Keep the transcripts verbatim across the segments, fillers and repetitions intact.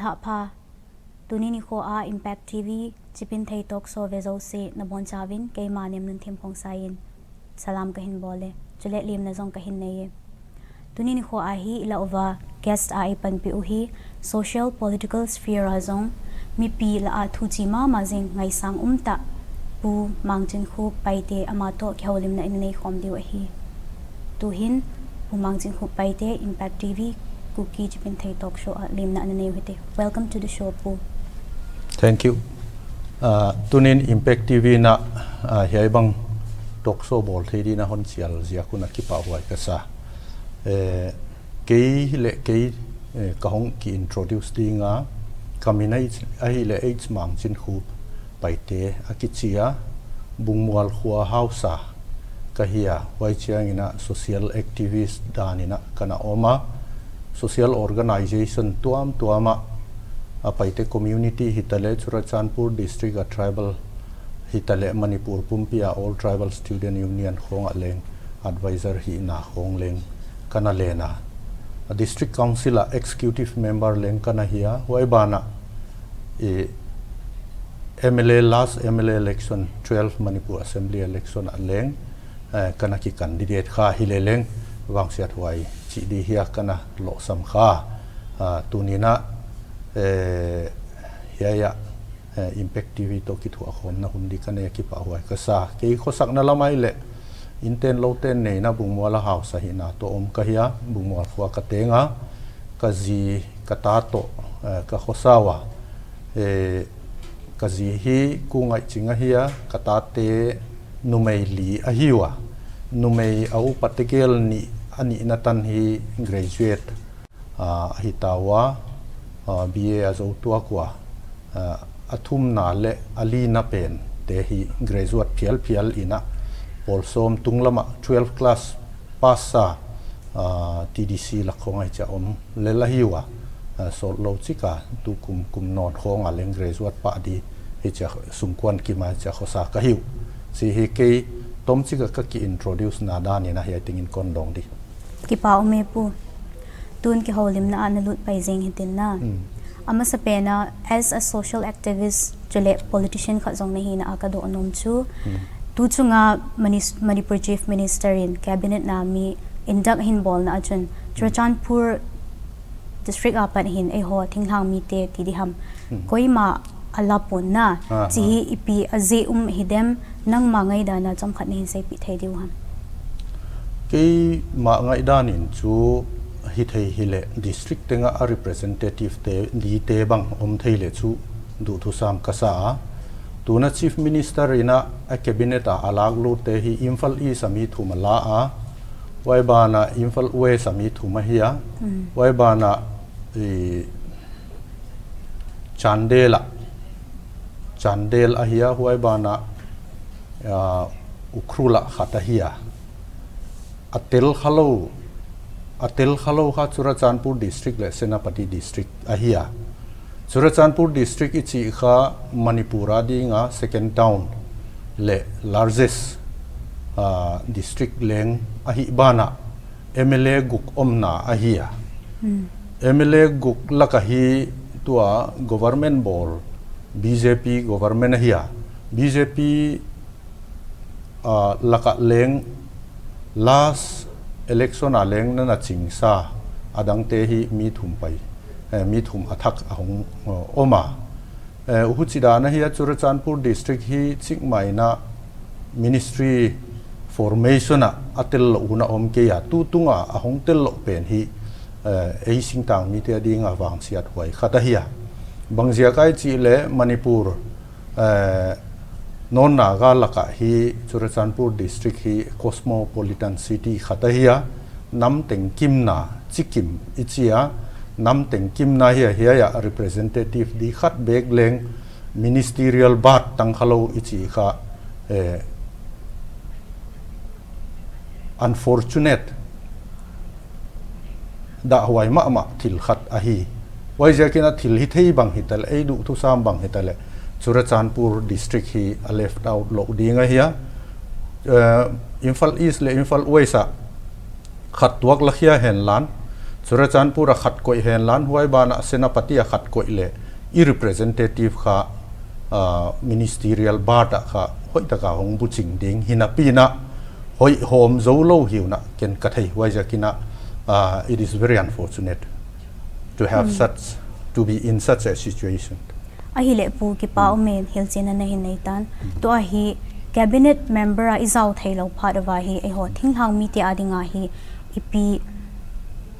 Lhapha, tuni nikho a Impact T V Chipinthei Talk Show ve jouse nabonchauvin keima Nemnunthem Khongsai in salam kahin bol e, chule lemna jong kahin nei e. Tuni nikho a hi ilah uva guest a eipanpi u hi social political sphere a jong mipi lah a thuche mama jing ngaisang umtah Pu Mangchinkhup Paite amatoh kihoulimna inei khom diu ahi. Tuhin Pu Mangchinkhup Paite Impact T V Kuki Chipinthei Talk Show a lemna ananei u hite. Welcome to the show, Pu. Thank you. Tunin Impact T V na hiai bang talk show bol thei ding na hon chial jeh a kon a kipahhuai kasa. Kei leh kei kahung kiintroduce ding a, kamin ahileh H Mangchinkhup Paite akichi a, Bungmual khua haosa kahi a, huai chiang in a social activist dan in a kana om a, social organisation tuamtuam a, a Paite community hitaleh, Churachandpur district a tribal hitaleh, Manipur pumpi a All Tribal Student Union khong a leng advisor hihna khong leng kana len a, a district council a executive member leng kana hi a, huai ban a M L A, last M L A election, twelve Manipur Assembly election a leng kana kicandidate kha hileh leng, vangsiathuai chih di hi a kana lohsam kha. Tunin a hiai a Impact T V toh kithuahkhomna hun di kanei a kipahhuai kasa. Kei khosakna lam ahileh, inten louten neina Bungmual a haosa hina toh om kahi a, Bungmual khua kateng a, kaji kata toh kakhosa ua. Kaji hi Ku Ngaihching ahi a, katate numei li ahi ua. Numei a upa tegel nih, anihna tan hi graduate ahi ta ua, B A a jou tuak ua, athumna leh alina pen te hi graduate phialphial in a, pawl sawm tunglam a twelve class pass a, T D C lak khong a hichia om lel ahi ua, sawtlou chik a tukum kum nawn khong a leng graduate pah di hichia sungkuan kim a hichia khosa kahi uh. Hichi hi kei tomchik a kaki introduce na dan in a, hiai teng in kon dong di. Kipa um e Pu. Tun kihoulimna a nalut pai jeng hitin na. Amasapen a as a social activist chuleh politician khat jong nahina a kadoh nom chu, tu chung a Manipur Chief Minister in cabinet na mi induct ahin bolna a chun Churachandpur district a pat hin eiho thinglhang mite ti diham, koima ala pon na, hichi hi ipi ajeh um hidem, nangma ngaihdan a chomkhat nahin seipeh thei diu ham? Keima ngaihdan in chu hithei hileh district teng a representative te, dite bang om thei leh chu duhthusam kasa a. Tuna Chief Minister in a cabinet a alaklut te hi Imphal East a mi thum ala a, huai ban a Imphal West a mi thum ahi a, huai ban a Chandel a, Chandel ahi a, huai ban a Ukhrul a khat ahi a. Atel khalou, atel khalou kha Churachandpur district leh Senapati district ahi a. Churachandpur district ichi kha Manipur a ding a second town leh largest district leng ahih ban a M L A guk omna ahi a. M L A guk lak a hi tua government bawl B J P government ahi a. B J P lak a leng last election a leng nana chingsa adangte hi mi thum pai, mi thum athak ahung om a. Huchi dan ahi a, Churachandpur district hi chikmah in a ministry formation a atel lou hun a om kei a, tutung a ahung tel lou pen hi ei singtang mite a ding a vangsiathuai khat ahi a. Bangziak ahia chih leh Manipur Nawn Naga lak a hi Churachandpur district hi cosmopolitan city khat ahi a, nam tengkimna, chikim ichi a, nam tengkimna hi ahi a, representative di khat bek leng ministerial bat tang khalou ichi kha, eh, unfortunate dahhuai mahmah thil khat ahi. Huaiziakin a thil hithei bang hitaleh, ei duhthusam bang hitaleh, Churachandpur district hi a left out lou ding ahi a. Eh, Imphal East leh Imphal West a khat tuak lakhia henlang, Churachandpur a khat koi hen lan, huai bana Senapati a khat koi le i representative kha, uh, ministerial board a kha hoitaka hong buching ding hinapina, hoi hom zo lo hiuna ken ka thei, huai jakina, uh, it is very unfortunate to have hmm. such, to be in such a situation. Ahile Pu Kipa hmm. Umen hilchen ana hin nei tan. Hmm. Tua hi cabinet member a i zau thei lo phat uva hi eiho thinglhang mite a dinga hi ipi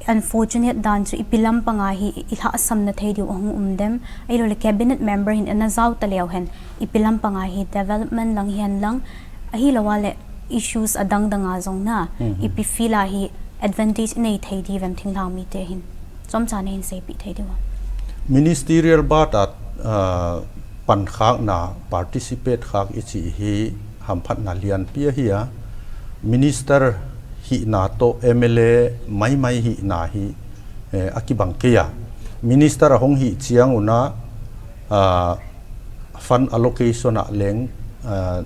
unfortunate dan chu ipi lampanga hi i lhahsamna thei diu ahung um dem? Ahilou le cabinet member hin ana zau ta leu hen ipi lampanga hi development lang hihen lang, ahilou a le issues adang danga jong na hmm. Ipi field a hi advantage i nei thei diu vem thinglhang mite hin? Chomcha na hin seipeh thei diu. Ministerial board a, uh, pan khakna, participate khak i chi hi hamphatna lianpi ahi a. Minister hina toh M L A maimai hina hi, eh, akibang kei a. Minister ahong hi chiang una, uh, fund allocation a leng, uh,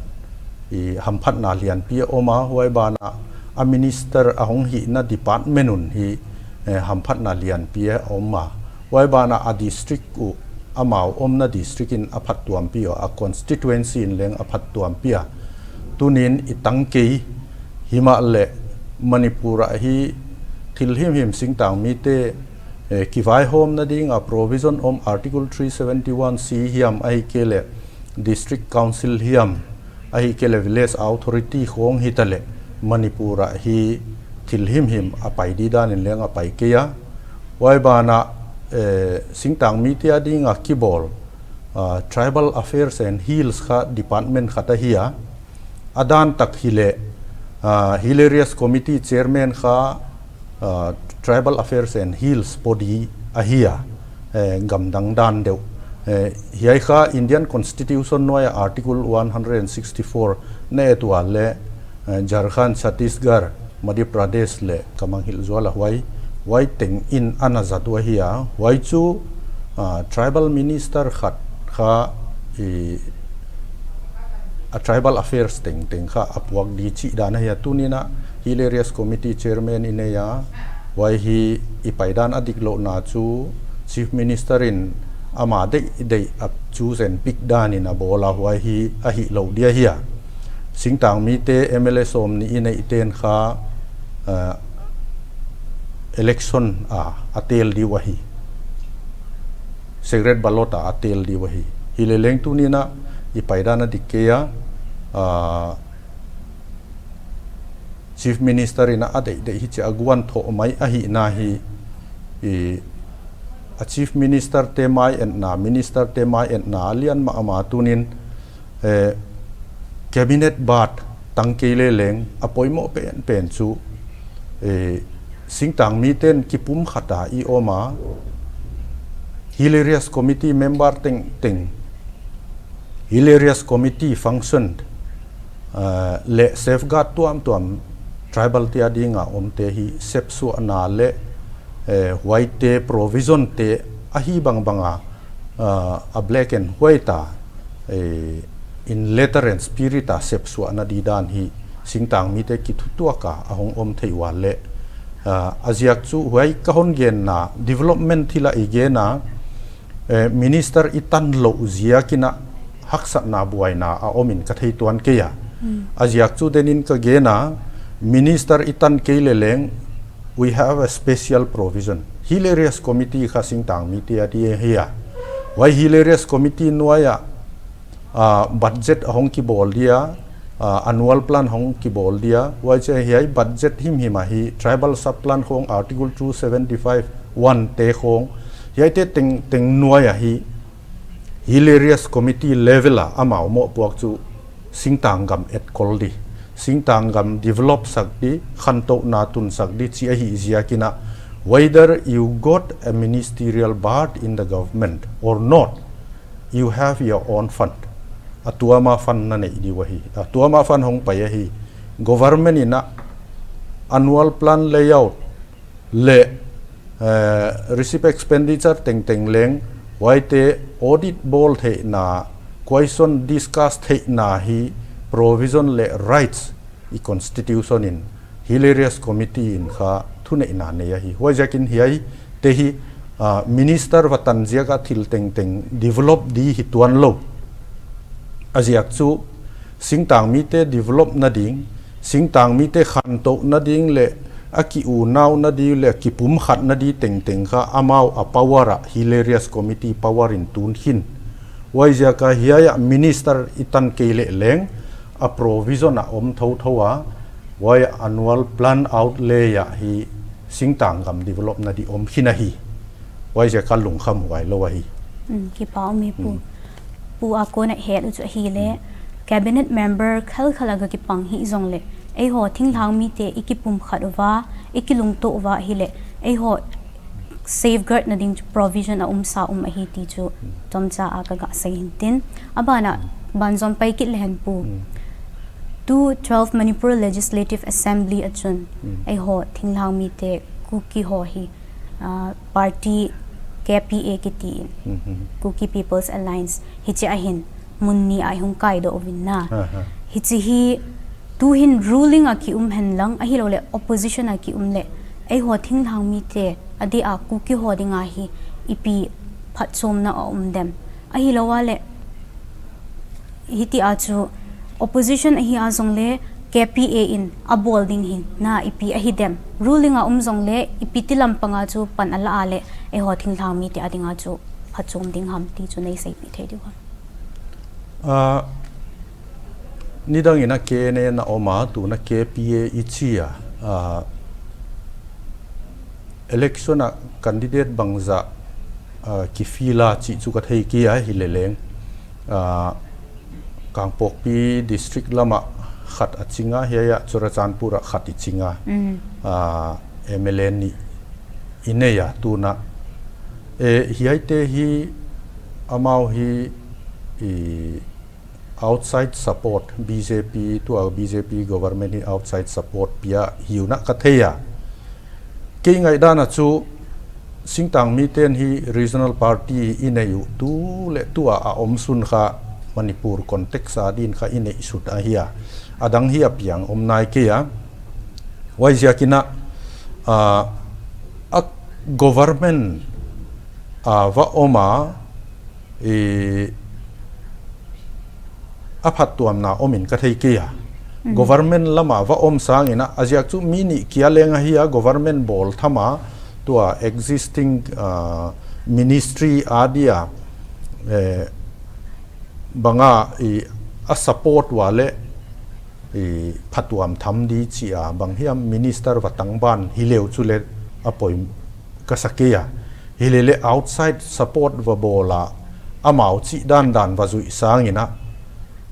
i hamphatna lianpi a om a, huai bana a minister ahong hina department un hi, eh, hamphatna lianpi a om a. Huai bana a district u, amau omna district in aphattuampi a, a constituency in leng aphattuampi a. Tunin i tang kei, himahle Manipur a hi thil himhim singtang mite, eh, kivaihomna dinga provision om Article three seventy-one C hiam ahikei le District Council hiam, ahikei le Village Authority khong hita le Manipur a hi thil himhim apai di danin leng apai kei a. Huai bana, eh, singtang mite a dinga kibol, ah, Tribal Affairs and Hills kha department khat ahi a. Adan tak hile, ah, Hill Areas Committee Chairman kha, ah, Tribal Affairs and Hills body ahi a, eh, gamdang dan deuh. Eh, hiai kha Indian Constitution nuai a Article one hundred and sixty-four na et ua le, eh, Jharkhand, Chhattisgarh, Madhya Pradesh le ka manghilh zual a huai, huai teng in ana zat u ahi a, huai chu, ah, tribal minister khat kha i, a tribal affairs tengteng kha apuak di chih dan ahi a, tunin a Hill Areas Committee Chairman i nei a, huai hi i paidan adiklouhna chu Chief Minister in ama deihdeih a choose and pick danin abol a, huai hi ahih lou di ahi a. Singtang mite M L A sawmnih i neih ten kha, ah, election a, a tel diu ahi. Secret ballot a, a tel diu ahi. Hileleng tunin a i paidan adik kei a, ah, Chief Minister in a deihdeih hichi a guan thoh mai ahihna hi, i, a Chief Minister te mai enna, Minister te mai enna a lian mahmah tunin, eh, cabinet board tang kei leleng a poimoh penpen chu, eh, singtang miten kipumkhat a i om a, Hill Areas Committee member tengteng, Hill Areas Committee function, eh, le safeguard tuamtuam tribal te a dinga omte hi sepsuahna le, eh, huaite provision te ahi bangbanga, ah, a black and white a, eh, in letter and spirit a sepsuahna di dan hi singtang mite kithutuak a ahong om thei ua le, ah, a ziak chu huai ka hon genna development thil a i gen a, eh, minister i tan louh ziakin a haksatna buaina a om in ka thei tuan kei a. Hmm. A ziak chu denin ka gen a, minister i tan kei leleng, we have a special provision. Hill Areas Committee kha singtang mite a di ahi a. Huai Hill Areas Committee nuai a, ah, budget ahong kibol dia, ah, annual plan hong kibol dia. Huaiche hiai budget himhim a hi tribal sub plan khong Article two seventy-five one te khong. Hiaite tengteng nuai a hi Hill Areas Committee level a amau mohpuak chu singtang gam etkol di, singtang gam develop sak di, khantouhna tun sak di chi ahi ziakin a, whether you got a ministerial board in the government or not, you have your own fund. A tuama fund na nei diu ahi. A tuama fund hong pai ahi. Government in a annual plan layout le, eh, receipt expenditure tengteng leng, huaite audit bol theihna, question discuss theihna hi provision le rights i constitution in Hill Areas Committee in kha thuneina nei ahi. Huaiziakin hiai te hi, ah, minister vatan ziaka thil tengteng develop di hi tuan lou. Aziak chu singtang mite develop nading, singtang mite khantou nading le akiunau nading le kipumkhat nading tengteng kha amau a power a Hilarious Committee power in tun hin. Huaiziaka hiaia minister i tan kei leh leng a provision a om thotho a, huai annual plan outlay a hi singtang gam develop nading om hin ahi. Huaiziaka lungkham huai lou ahi. Mm, kipa um e pu. Mm. Pu a kona het u chu ahile, mm, cabinet member khalkhal a ga kipang hi jongle, eiho thinglhang mite i kipumkhat uva, i kilungto uva ahile, eiho safeguard nading chu provision a umsa um ahi ti chu chomcha a ka ga sei hin tin. Abana banjom pai kit lehen pu. Mm. Tu twelve Manipur Legislative Assembly a chun, mm, eiho thinglhang mite Kuki ho hi, ah, party K P A kiti in, mhm, Kuki People's Alliance, hiche ahin mun ni a i hung kaidoh uvin na. Aha. Hiche hi tuhin ruling a kium hen lang, ahilouleh opposition a kium leh, eiho thinglhang mite, adeh a Kuki ho dinga hi ipi phatchomna a um dem. Ahilou a leh, hitia chu opposition ahi a jongle K P A in a bol ding hin na ipi ahi dem. Ruling a um jongle ipi ti lampanga chu pan a la a leh, eiho thinglhang mite a dinga chu phatchom ding ham ti chu nei seipeh thei diu ham. Ah, nidang in a K N A na om a, tuna K P A i chi a, ah, election a candidate bangzah, ah, kifill a chih chu ka thei kei a, hileleng, ah, Kangpokpi district lama khat a ching a, hiaia Churachandpur a khat i ching a, mm, ah, M L A ni i nei a tuna. Eh, hiaite hi amau hi i outside support, B J P, tua B J P government hi outside support pia hiu na ka thei a. Kei ngaihdan a chu singtang miten hi regional party i nei u tu le tua a om sun kha Manipur context a din kha i nei sut ahi a. Adang hi a piang om nai kei a. Huaiziakin a, ah, a government, ah, va om a, i, a phattuamna om in ka thei kei a. Mm. Government lama va om sangin a, aziak chu mi nih kia leng ahi a, government bol tham a, tua existing, ah, ministry a dia, eh, banga i, a support ua le, i, phattuam tham di chi a, bang hiam minister va tangban hileu chu le a poi ka sa kei a. Hilele outside support va bol a, amau chih dandan va zui sangin a,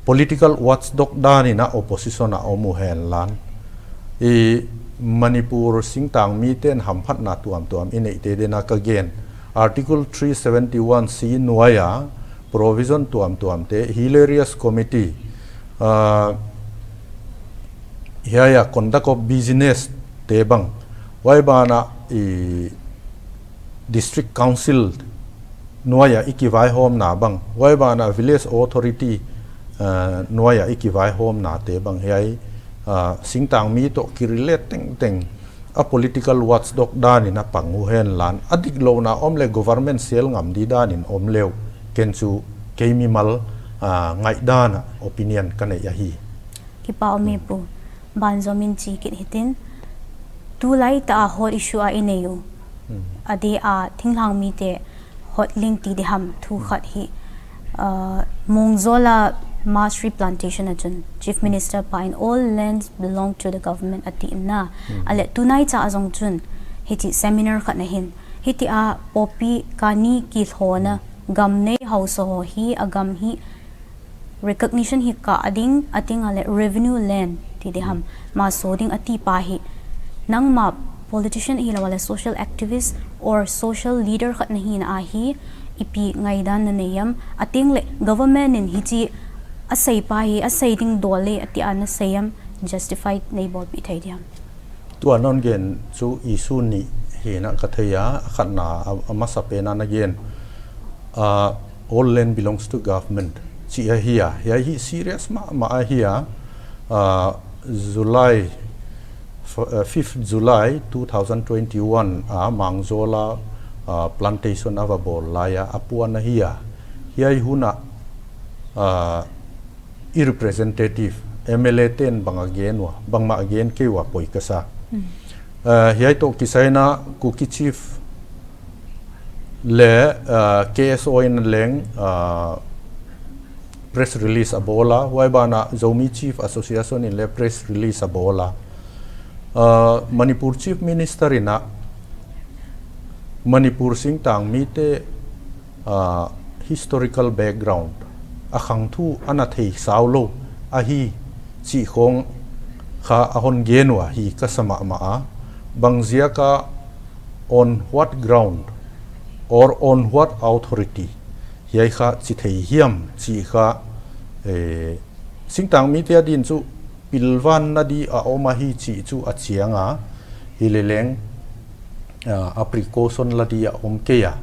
political watchdog dan in a opposition a om u hen lan. I Manipur singtang miten hamphatna tuamtuam i neite den a ka gen. Article three seventy one C nuai a provision tuamtuam te, Hilarious Committee, ah, hiaia conduct of business te bang, huai bana i district council nuai a i kivaihomna bang, huai bana village authority, ah, nuai a i kivaihomna te bang, hiai, ah, singtang mi toh kirelate tengteng a political watchdog dan in a pang u hen lan, a diklouna om le government sel ngam di dan in om leu, ken chu kei mimal, ah, ngaihdan a opinion ka nei ahi. Kipa um e pu, banjom in chi kit hitin, tulai ta a hot issue a i nei u. Hmm. Adeh a thinglhang mite hot ling ti di ham thu khat hi, ah, Mongzol a mass replantation a chun Chief Minister pa in all lands belong to the government a ti in na. Hmm. Ale tunai cha a jong chun hichi seminar khat na hin, hitia poppy kani kilhona gam nei hausa ho hi a gam hi recognition hi kah ding, a ding a le revenue land ti di ham, ma so ding a ti pa hi. Nangma politician hilou a le social activist or social leader khat na hina a hi, ipi ngaidan na nei am, a ding le government in hichi a sei pa hi, a sei ding dol le a ti a na sei am, justified nei bolpeh thei di ham. Tua non gen chu issue ni hina ka thei a, a khatna a, a masapen a na gen, ah, all land belongs to government chi ahi a, hiai hi serious mahmah ahi a, ah, July F- uh, fifth July two thousand twenty-one a Mangzola uh, plantation ava bol laia apuan ahi a. Hiai huna uh, i representative M L A ten bang a gen ua, bangma a gen kei ua poi kasa. Uh, hiai toh kisaina Kuki Chief le uh, K S O in leng uh, press release a bola, huai bana Zomi Chief Association in le press release a bola. Uh, Manipur Chief Minister ina Manipur singtang mite uh, historical background a khangthu ana thei sau lo ahi chih khong kha a hon gen ua hi ka sa mahmah a, bang ziaka on what ground or on what authority hiai kha chi thei hiam chih kha eh, singtang mite a din chu pilvan na di a om ahi chih chu a chiang a, hi le leng uh, a precaution la di a om kei a.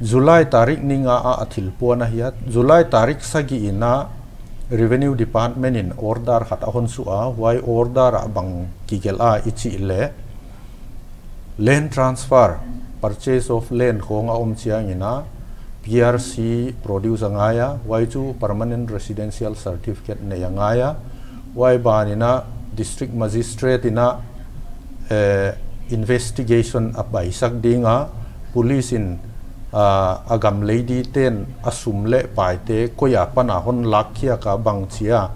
July tarik ni nga a a thil puan ahi a, July tarik sagi ina Revenue Department in order khat a hon su a, huai order a bang kigel a i chih le land transfer, purchase of land khong a om chiang ina P R C produce a ngai a, huai chu permanent residential certificate nei a ngai a, huai ban ina district magistrate ina eh, investigation a baisak ding a, police in uh, a gam lady ten a sum le pai te koi a pan a hon lak khia ka bang chia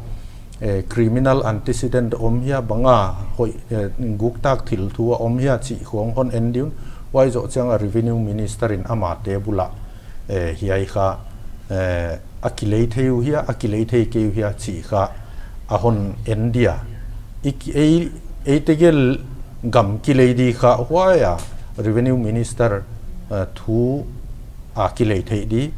eh, criminal antecedent om hia bang a hoi eh, guk tak thil thu a om hia chih khong hon en diun, huai zoh chiang a revenue minister in ama te bula eh, hiai kha eh, a kilei thei u hia, a kilei thei kei u hia chih kha a hon en dia. I ki- ei, ei tegel gam kilei di kha huai a revenue minister eh, thu a kilei thei di.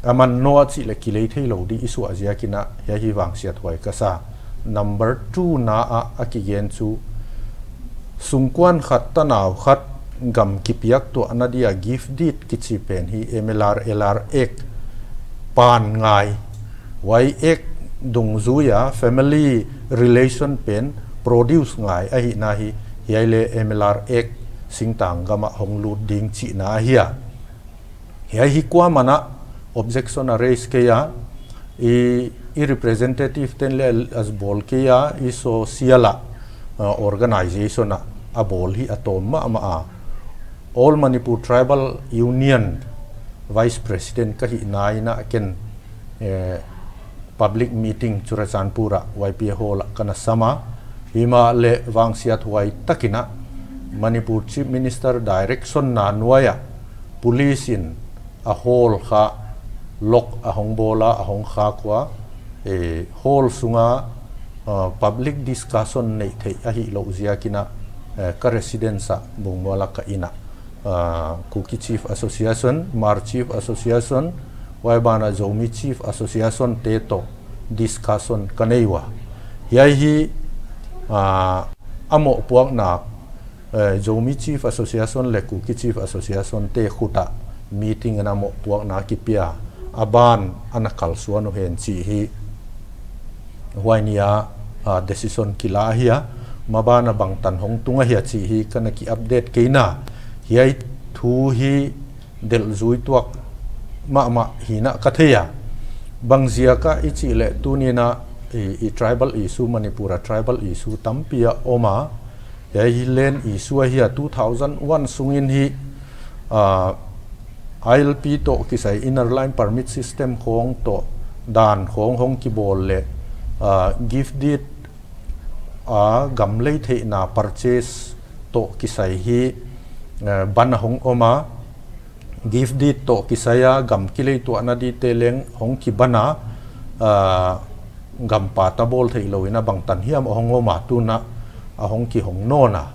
A man no a chih le kilei thei lo di i suah ziak ina hiai hi vangsiat huai ka sa. Number two na a, a kigen chu sungkuan khat tanau khat gam kipiak tuah na dia gift deed kichi pen hi M L R L R Act pan ngai, huai Act dungzui a family relation pen produce ngai ahi na hi, hiai le M L R Act singtang gam a hong lut ding chih na ahi a. Hiai hi kuaman a objection a raise kei a, i, i representative ten le a bol kei a, i social a uh, organization a, a bol hi a tom mahmah a. All Manipur Tribal Union Vice President ka hi na ina ken eh, public meeting Churachandpur a Y P A Hall a ka na sam a. Hima le vangsiat huai tak ina Manipur Chief Minister direction na nuai a police in a hall kha lock a hong bol a, a hong khak ua, eh, hall sunga uh, public discussion nei thei ahi lo ziak ina eh, ka residence a Bungmual a ka ina uh, Kuki Chief Association, Hmar Chief Association, huai bana Zomi Chief Association te toh discussion ka nei ua. Hiai hi uh, a mohpuakna eh, Zomi Chief Association le Kuki Chief Association te khut a meeting ana mohpuakna kipia, a ban ana kalsuan u hen chih hi huai nia uh, decision kila ahi a, ma bana bangtan hong tung ahi a chih hi ka na ki update kei na. Hiai thu hi delh zui tuak mahmah hi na ka thei a. Bang ziak a i chih le tuni na i, i tribal issue, Manipur a tribal issue tampi a om a, hiai hi land issue ahi a, two thousand one sungin hi uh, I L P toh kisai, Inner Line Permit System khong toh dan khong hong kibol le uh, gift deed a gam lei theihna purchase toh kisai hi uh, ban a hong om a, gift deed toh kisai a gam kilei tuahna di te leng hong kiban a, uh, gam pat a bol theih lo ina bangtan hiam a hong om a, tuna a hong kihong nawn a.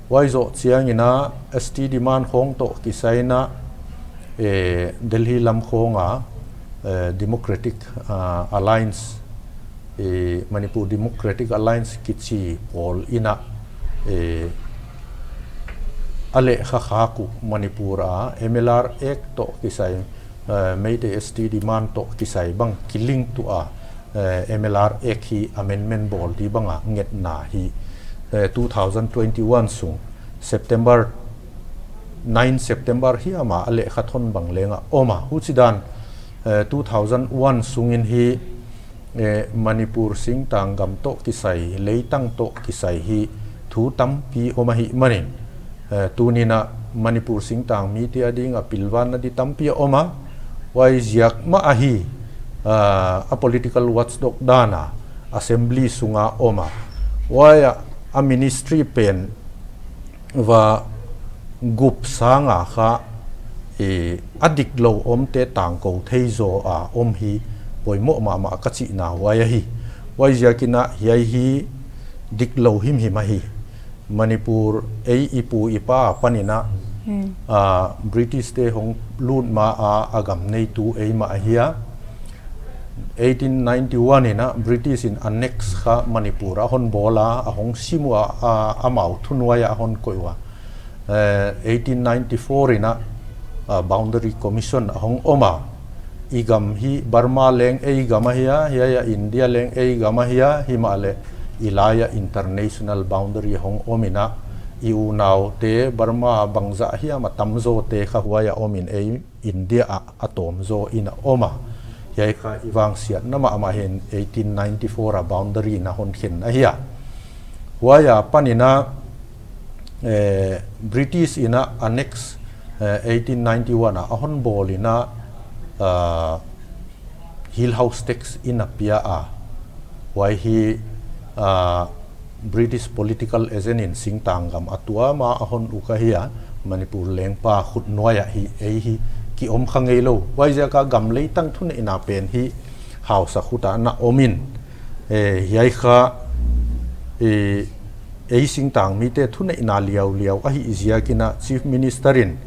Huai zoh chiang ina S T demand khong toh kisai na eh, Delhi lam khong a eh, Democratic uh, Alliance, eh, Manipur Democratic Alliance kichi pawl ina eh, a lehkha khak uh Manipur a M L R Act toh kisai, eh, Meitei S T demand toh kisai bang kilink tuah a eh, M L R Act hi amendment bol di bang a ngetna hi eh, two thousand twenty-one sung September, nine September hi ama a lekha thon bang lenga oma. Huchidan, eh, two thousand one sungin hi, eh, Manipur singtang gam toh kisai, leitang toh kisai hi thu tampi om ahi manin, eh, tunina Manipur singtang mite a dinga pilvanna di tampi a oma. Huai ziak ma ahi, ah, a political watchdog dana assembly sunga oma. Huai a, a ministry pen va gup sanga kha, eh, a diklou omte tangkou thei zo a om hi poimoh mahmah ka chihna huai ahi. Huai ziakina hiai hi diklou himhim ahi. Manipur ei ipu ipa panina, ah, British te hong lut ma a, a gam neitu eima ahia. Eighteen ninety-one ina British in annex kha Manipur a hon bola, a hong simu a, a, amau thunuai a hon koiua. Eh, eighteen ninety-four ina, ah, Boundary Commission a hong oma. I gam hi Burma leng ei gam ahia, hiai a India leng ei gam ahia, himahle i laia international boundary hong omina, i unaute Burma bangzah hiam a tamzote kha huai a omin ei India a, a tomzo ina oma. Hiai kha i vangsiatna mahmah hin eighteen ninety-four a boundary na hon khen ahia. Huai a panina, eh, British ina annex, eh, eighteen ninety-one a, a hon bolina, ah, Hill House Tax ina pia a. Huai hi, ah, British political agent in singtang gam a tuama a hon uk ahia, Manipur lengpa khutnuai a hi, ei hi kiom kha ngeilou. Huai ziaka gam leitang thuneina pen hi hausa khuta na omin, eh, hiai kha, eh, ei singtang mite thuneina liauliau ahi ziakina Chief Minister in,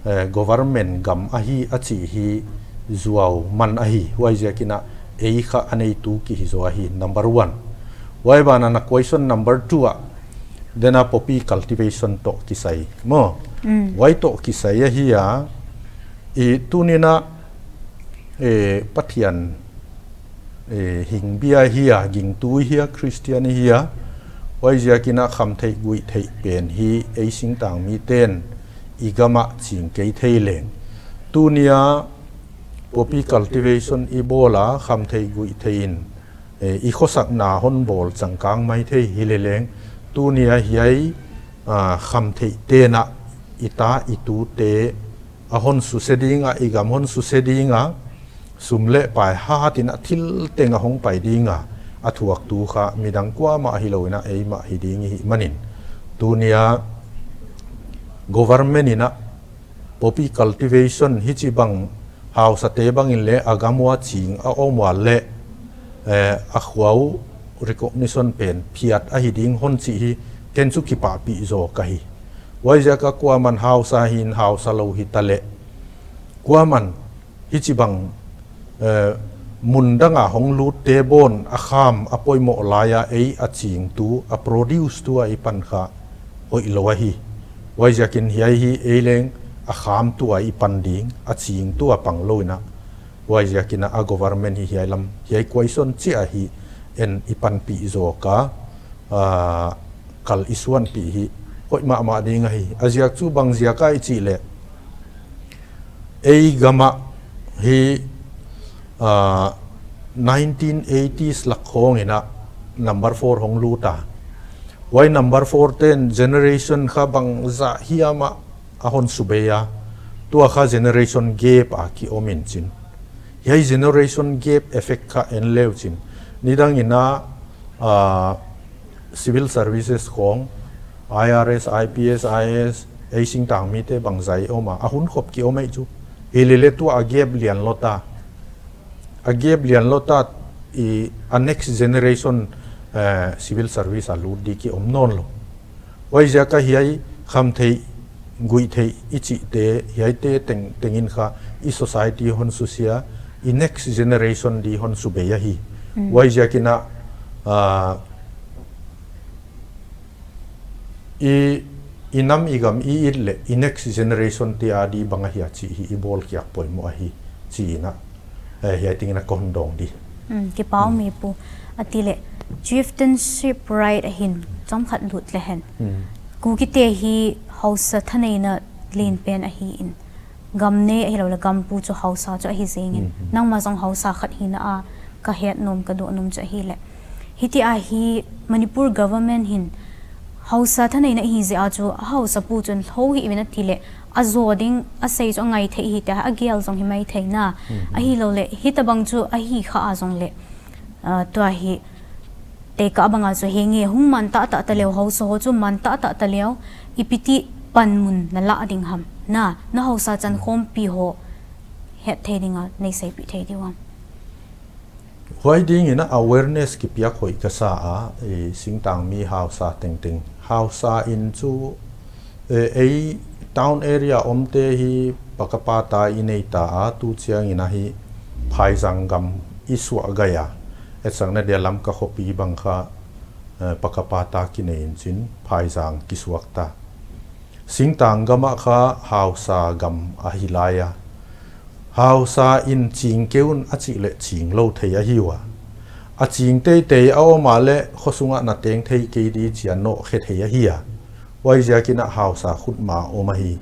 eh, government gam ahi a chih hi zuau man ahi. Huai ziakina ei kha a neitu kihi zo ahi, number one. Huai bana na question number two a, dena poppy cultivation toh kisai maw. Huai toh kisai ahia, i tunina, eh, Pathian, eh, hingbia hia, gingtu hia, Christian hia, huai ziakina khamtheih guihtheih pen hi ei singtang miten i gama ching kei thei leng. Tunia poppy cultivation i bola khamtheih guihtheih in, eh, i khosakna hon bol changkang maithei hileleng. Tunia hiai, ah, khamtheih tena i ta i tute a hon suse dinga, i gam hon suse dinga, sum le pai hatin a thil teng a hong pai dinga, a thuaktu kha midang kuamah hilouina eimah hi ding ihi manin. Tunia government ina poppy cultivation hichibang hausate bangin le a gam ua ching a om ua le, eh, a khua u recognition pen phiat ahi ding hon chih hi ken chu kipahpih zo kahi. Huai ziaka kuaman hausa hin hausa lou hita le, kuaman hichibang, eh, mun danga hong lutte bon a kham a poimoh laia ei a chingtu, a produce tua i pan kha hoihlou ahi. Huai ziakin hiai hi ei leng a khamtua i pan ding, a chingtua panglouina. Huai ziakina a government hi hiai lam, hiai question chih ahi en i panpih zoka, ah, kal i suanpih hi hoih mahmah ding ahi. A ziak chu bang ziaka i chih le, ei gama hi, ah, nineteen eighties lak khong ina number four hong luta. Huai number four ten generation kha bangzah hiama a hon subeia. Tua kha generation gap a ki om in chin. Hiai generation gap effect kha en leu chin. Nidang ina, ah, civil services khong, I R S, I P S, I A S, ei singtang mite bangzah i oma, a hun khop ki om ei chu. Hilele tua a gap lian lota. A gap lian lota i a next generation, eh, civil service a lut di ki om non lou. Huai ziaka hiai khamtheih, guihtheih i chihte, hiaite teng, tengin kha i society hon susia, i next generation di hon subei ahi. Huai ziakina, ah, i, i nam i gam i it le, i next generation te a di bang ahia chih hi i bol kiak poimoh ahi, chih ina, eh, hiai tengina kon dong di. Kipa um e pu. Atile, Chieftainship right ahin, chomkhat lut le hen. Hmm. Kukite hi haosa thaneina lenpen ahin. Gam nei ahilouleh gam pu chu haosa chu ahi jengin. Hmm, hmm. Nangma jong haosa khat hina a kahet nom, kadoh nom chu ahile. Hitia hi Manipur government hin haosa thaneina ahi jeh a chu haosa pu chun lhou hih uvin atile, ajo ding asei chu angai thei ahi tia, agel jong hi mai thei na. Hmm, hmm. Ahilouleh, hitabang chu ahi kha a jongle, ah, tua hi tekah banga chu henge hung man tahtah taleu, haosa ho chu man tahtah taleu, ipi ti panmun nalah ding ham. Na, na haosa chankhompi ho het thei dinga nei seipeh thei diu ham. Huai dingin a awareness kipiak hoih kasa a, i singtang mi haosa tengteng. Haosa in chu, e, ei town area omte hi pakapa ta i nei ta a, tu chiangin ahi phaijang gam i suah gai a. Etsakna dia Lamka khopi bang kha, e, pakapa ta kinei in chin phaijang kisuak ta. Singtang gam a kha haosa gam ahi lai a. Haosa in ching keun a chih le ching lou thei ahi ua. A ching teitei a om a le khosunga na teng thei kei di chia nohkhe thei ahi a. Huaiziakin a haosa khut ma om ahi.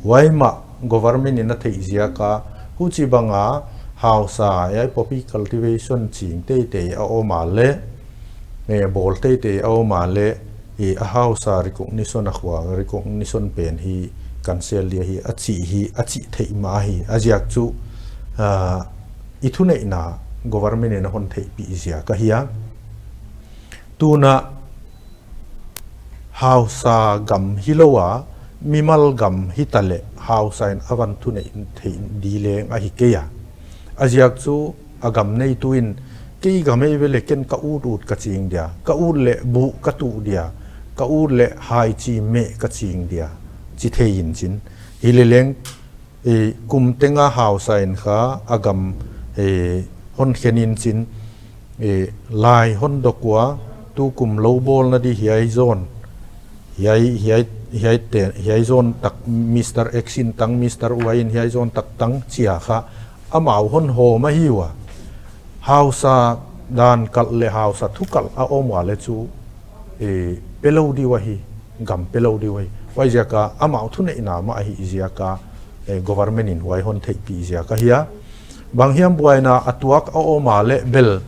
Huai ma government in a theih ziak a, huchi banga haosa, ei poppy cultivation ching teitei a om a le, e, bol teitei a om a le, i a haosa recognition a khua, recognition pen hi cancel di ahi, a chih hi, a chih theih ma ahi. A ziak chu, a, i thuneihna government in a hon theihpih ziak ahi a. Tuna haosa gam hilou a, mimal gam hita le haosa in a van thuneih thei di leng ahi kei a. A ziak chu a gam neitu in kei gam ei ve le ken ka ut ut ka ching dia, ka ut le buh ka tuh dia, ka ut le haichi meh ka ching dia, chi thei in chin. Hi le leng, e, kum tenga haosa in kha a gam, e, hon khen in chin, e, lai hon dok ua, tu kum lou bolna di hiai zone. Hiai, hiai, hiai te, hiai zone tak Mister X in tang, Mister Y in hiai zone tak tang chia kha amau hon hom ahi ua. Haosa dan kalh le haosa thu kalh a om ua le chu, e, pe lou diu ahi, gam pe lou diu ahi. Huaiziak a amau thuneihna ma ahi ziak a, e, government in huai hon theihpih ziak ahi a. Bang hiam buaina a tuak a om a le bel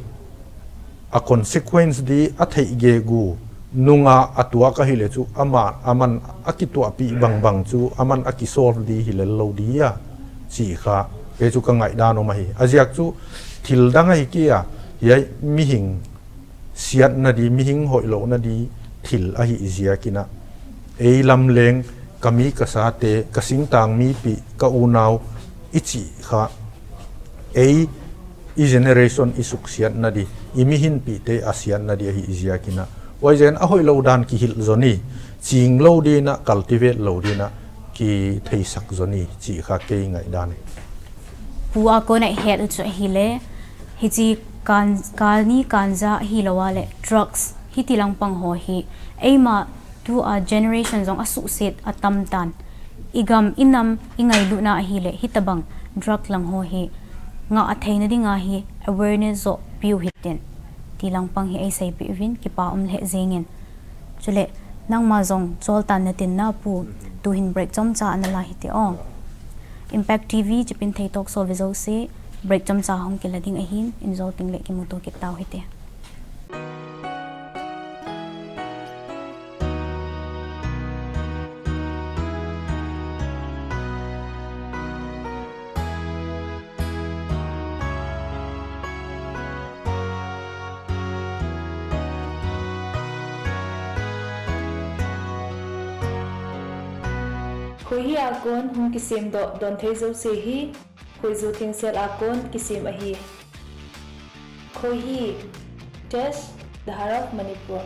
a consequence di a theih gegu nunga a tuak ahi le chu ama, aman a kituahpih bangbang chu aman a kisolve di hi lel lou di a, chi kha, kei chu ka ngaihdan om ahi. A ziak chu thil dang ahi kei a, hiai mihing siatna di, mihing hoihlouhna di thil ahi ziakin a, ei lam leng ka mi ka sate, ka singtang mipi, ka unau i chih kha, ei i generation i suksiatna di, i mihinpihte a siatna di ahi ziakin a, huaizen a hoihlou dan kihilh zo ni, ching lou din a, cultivate lou din a, kitheisak zo ni, chih kha kei ngaihdan. Pu a kona i het u chu ahile, hichi kan-, kani ganja hilou a le drugs, hiti lang pang ho hi, eima tu a generation jong a suhset a tam tan. I gam, i nam, i ngailutna ahile, hitabang drug lang ho hi, ngah a theina dinga hi awareness zoh piu hitin. Ti lang pang hi ei seipih uvin, kipa um lheh jengin. Chule, nangma jong chol tan natin na pu, tuhin break chomcha ana la hite o. Impact T V, Chipinthei Talk Show ve jouse, break chomcha hung kila ding ahin, in jol teng le kimuto kit tau hite. Khohi a kon hung kisem doh don thei jouse hi, khoiju thengsel a kon kisem ahi. Khohi, Taste the Heart of Manipur.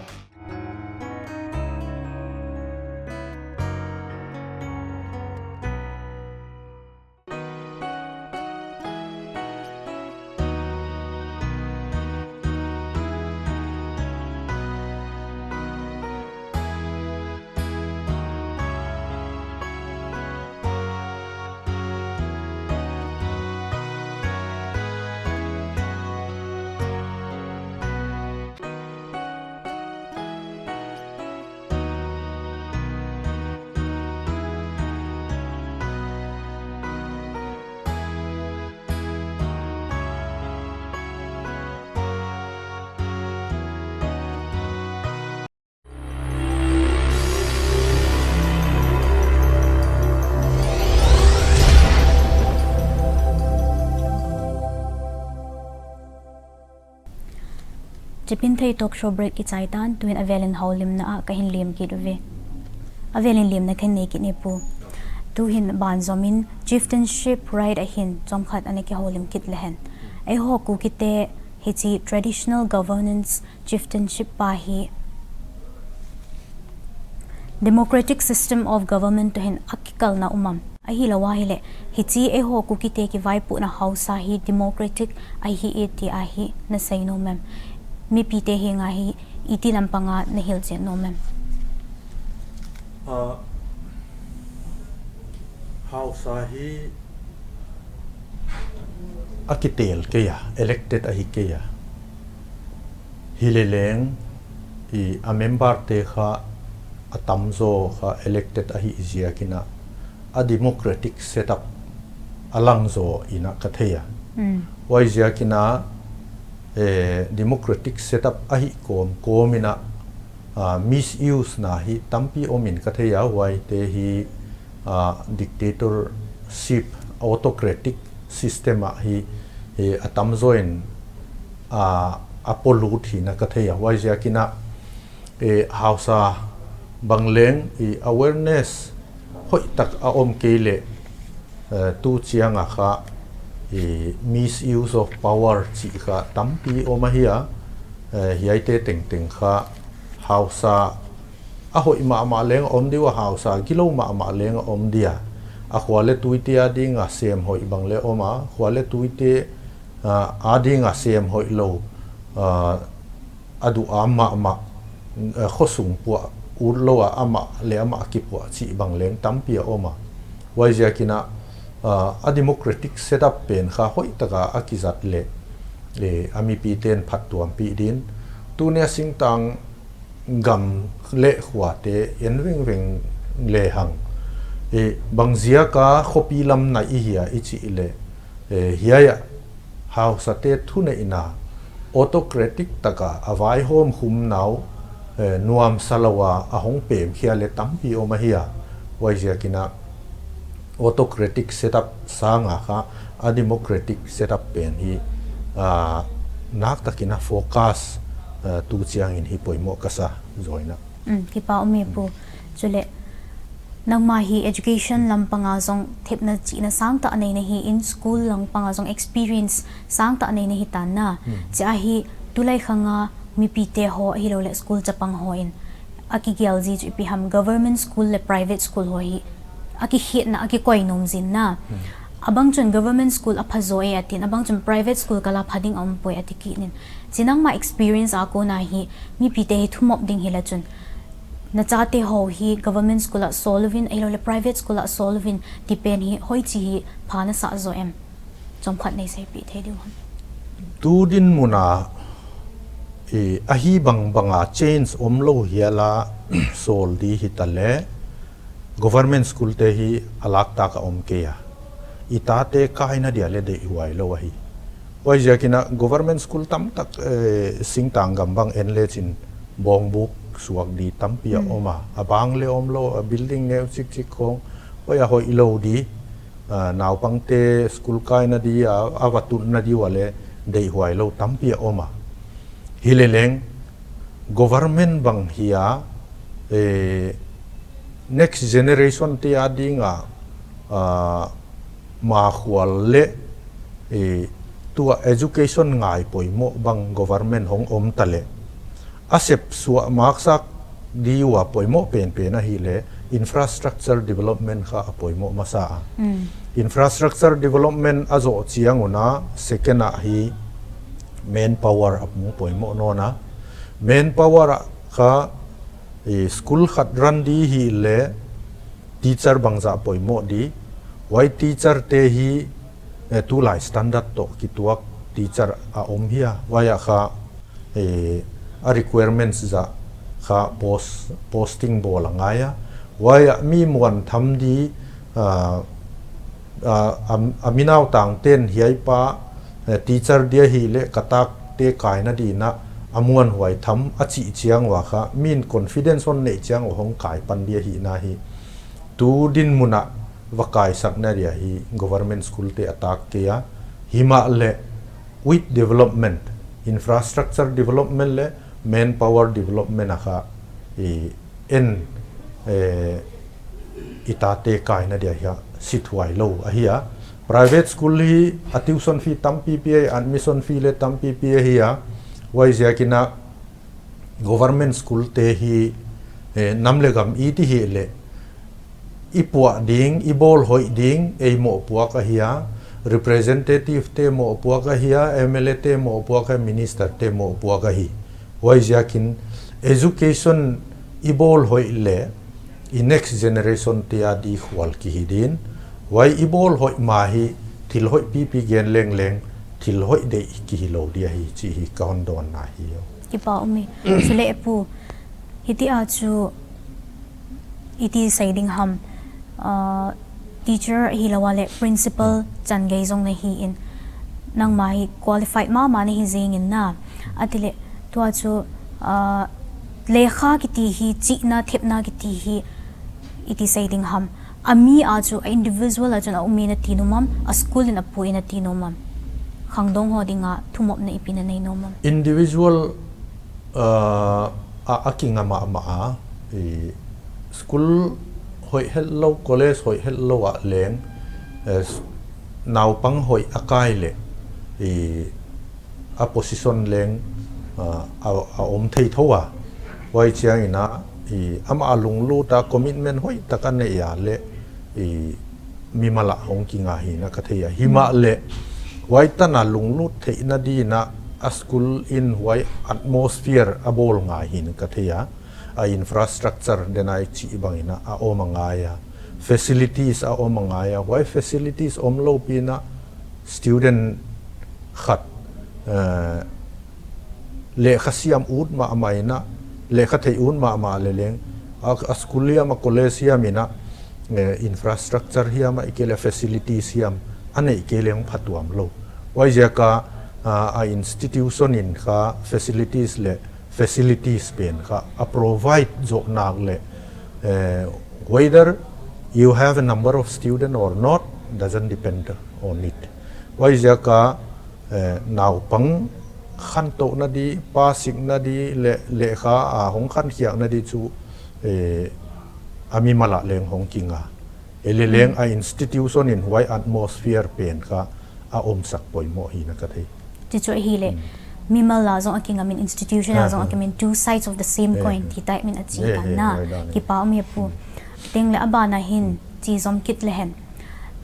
Chipin thei talk show break i chai tan, tuin avelin houlimna a kahin lim kit uve. Avelin limna kahin nei kit ni pu. Tuhin banjomin chieftainship right ahin chomkhat ana kihoulim kit lehen. Eiho Kukite hiche traditional governance chieftainship pa hi democratic system of government tohin akikalna um am. Ahilou ahile, hiche eiho Kukite kivaipohna haosa hi democratic ahi e ti ahi nasei nom em. Mipite henga hi iti lampanga nahil chen nom em. Ah, haosa hi akitel kei a, elected ahi kei a. Hileleng, i, a member te kha, atamjo kha elected ahi jiakin a, a democratic setup alangjo in a kathei a. Huaijiakin a, eh, democratic setup ahi kom, kom in a, ah, misuse na hi tampi om in kathei a, huaite hi, ah, dictatorship, autocratic system a hi, hi atamjo in, ah, apolut hi na kathei a, huaijiakin a, eh, haosa bangleng i awareness hoitak aum kei le, eh, tuchiang a kha, eh, misuse of power chih kha tampi om ahi a, eh, hiaite tengteng kha haosa ahoi mahmah leng aum diu a, haosa gilou mahmah leng aum dia. Akhua le tuite a dinga sem hoi bang le om a, khua le tuite, ah, a dinga sem hoilou, ah, aduh a mahmah, eh, khosung puah utlou a amah le amah kipuah chih bang leng tampi aum a. Huaijiakin a, ah, a democratic setup pen kha hoitaka akijat le, eh, a mipiten phattuampih din. Tunia singtang gam le khuate en vengveng lehang, eh, bangjiaka khopi lam na ihia ichih le, eh, hiaia haosate thuneina autocratic taka avaihom khum nau, eh, nuamsa lou a ahong pemkhia le tampi om ahi a. Huaijiakin a autocratic setup sanga kha a democratic setup pen hi, ah, naktakin a focus, ah, tuchiangin hi poimoh kasa joina. Kipa um e pu. Chule, nangma hi education lampanga jong thepna chihna sangtah neina hi in, school lampanga jong experience sangtah neina hitan na. Chea hi tulai khanga mipite ho ahilou le school chapang hon akigel ji chu ipi ham, government school le private school ho hi akikhetna, akikoi nom jin na. Abang chun government school aphajo e atin, abang chun private school kala pha ding aumpoi ati kit in. Chea nangma experience a kona hi mipite hi thumop ding hile chun, nachate ho hi government school a sol uvin, ahilou le private school a sol uvin, ti pen hi hoiche hi pha nasah jo em? Chomkhat neiseipeh thei diu ham? Tu dinmun a, eh, ahi bangbanga change omlou hiala sol di hita le, government school te hi alak taka um kei a. Itate kaina dia le deihhuai lou ahi. Huaijiakin a government school tamtak, eh, singtang gam bang en le chin bongbuk suak di tampi aum a. Abang le umlou, a building neu chikchik khong, hoi a hoilou di, ah, naupangte school kaina di a, avatutna di ua le deihhuai lou tampi aum a. Hileleng, government bang hia, eh, next generation te a dinga, ah, makhual le, eh, tua education ngai poimoh bang government hong om ta le, asep suah maksak di ua poimoh penpen ahile, infrastructure development kha apoimoh masa a. Infrastructure development ajoh chiang un a, second a hi manpower amu poimoh non a. Manpower a kha, eh, school khat run di hile, teacher bangja poimoh di. Huai teacher te hi, eh, tulai standard toh kituak teacher aum hia. Huai a kha, eh, a requirements ja kha post, posting bol angai a. Huai a mi muan tham di, ah, ah, a, a minau tangten hiai pa, eh, teacher di ahile katak te kaina dina amuanhuai tham achih chiang ua kha, min confidence hon neih chiang ua hong kai pan di ahina hi. Tu dinmun a vakaisakna dia hi government school te atak kei a, himahle with development, infrastructure development le manpower development a kha i en, eh, i tate kaina dia hi a sithuai lou ahi a. Private school hi a tuition fee tampi pi a, admission fee le tampi pi ahi a. Huaiziakin a government school te hi, eh, nam le gam iti hile i puah ding, i bolhoi ding, ei mohpuak ahi a, representative te mohpuak ahi a, M L A te mohpuak ahi, minister te mohpuak ahi. Huaiziakin education i bolhoi le i next generation te a dikhual kihi din. Huai i bolhoi ma hi thil hoihpi pi gen leng leng, thil hoih dei kihi lou dia hi, chih hi ka hon donna hi. Kipa um e. Chule pu, hitia chu iti sei ding ham, ah, teacher hilou a le principal chan gei jong nahi in, nangma hi qualified mama nahi jing in na. Atile, tua chu, ah, lekha kiti hi, chihna, thepna kiti hi, iti sei ding ham. A mi a chu, a individual a chun a um in nati nom am, a school in a pu in nati nom am. Khangdong ho dinga thumopna ipi nanei nom am. Individual, ah, a, a kinga mahmah a, i school hoih hetlou, college hoih hetlou a leng, eh, s-, naupang hoih a kai le, i a position leng, ah, a, a om thei tho a. Huai chiangin a, i, ama a lunglut a commitment hoih tak a nei a le, i, mimal a hong kinga hi na ka thei a. Himahle, huai tan a lunglut theihna din a, a school in huai atmosphere a bol ngai hi na ka thei a. A infrastructure den a i chih bangin a, a om a ngai a. Facilities a om a ngai a. Huai facilities omlou pi in a student khat, eh, lekha siam ut mahmah in a, lekha thei ut mahmah le leng, a, a school hiam, a college hiam in a, eh, infrastructure hiam ahihkeileh facilities hiam a neih kei leng phatuam lou. Huaiziak a, ah, a institution in kha facilities le facilities pen kha a provide zoh nak le, eh, whether you have a number of student or not doesn't depend on it. Huaiziak a, eh, naupang khantohna di, passikna di le, lekha a hong khankhiakna di chu, eh, a mimal a leng hong kinga. Ele leng a institution in huai atmosphere pen kha a omsak poimoh hi na ka thei. Ti chu ahile, mimal a jong a kingam in, institution a jong a kingam in, two sides of the same coin ti type min a chi tan na. Kipa um e pu. Teng le a ban a hin, chi jom kit le hen.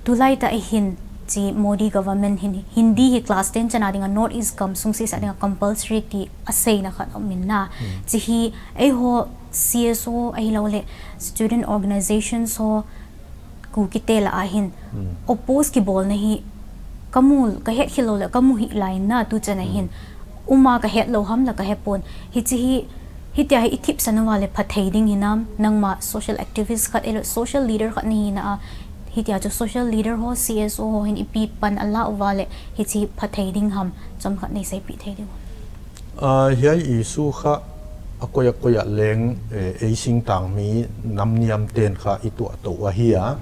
Tulai ta a hin, chi Modi government hin, Hindi hi class ten chan a ding a North East gam sung sisa ding a compulsory ti a seina khat um in na. Chi hi, eiho C S O ahilou le, student organizations ho, Kuki te lah a hin, oppose kibolna hi, ka mu, ka het khel lou le, ka mu hih lai na tu chan a hin, um a ka het lou ham la ka he pon. Hichi hi, hitia hi i thipsan uva le pha thei ding hinam, nangma social activist khat, ahilou social leader khat nahi na a, hitia chu social leader ho, C S O ho hin ipi pan a la uva le, hichi pha thei ding ham, chomkhat nei seipeh thei ding. Ah, hiai issue kha a koi a koi a leng, eh, ei singtang mi nam niam ten kha i tuah tou ahi a.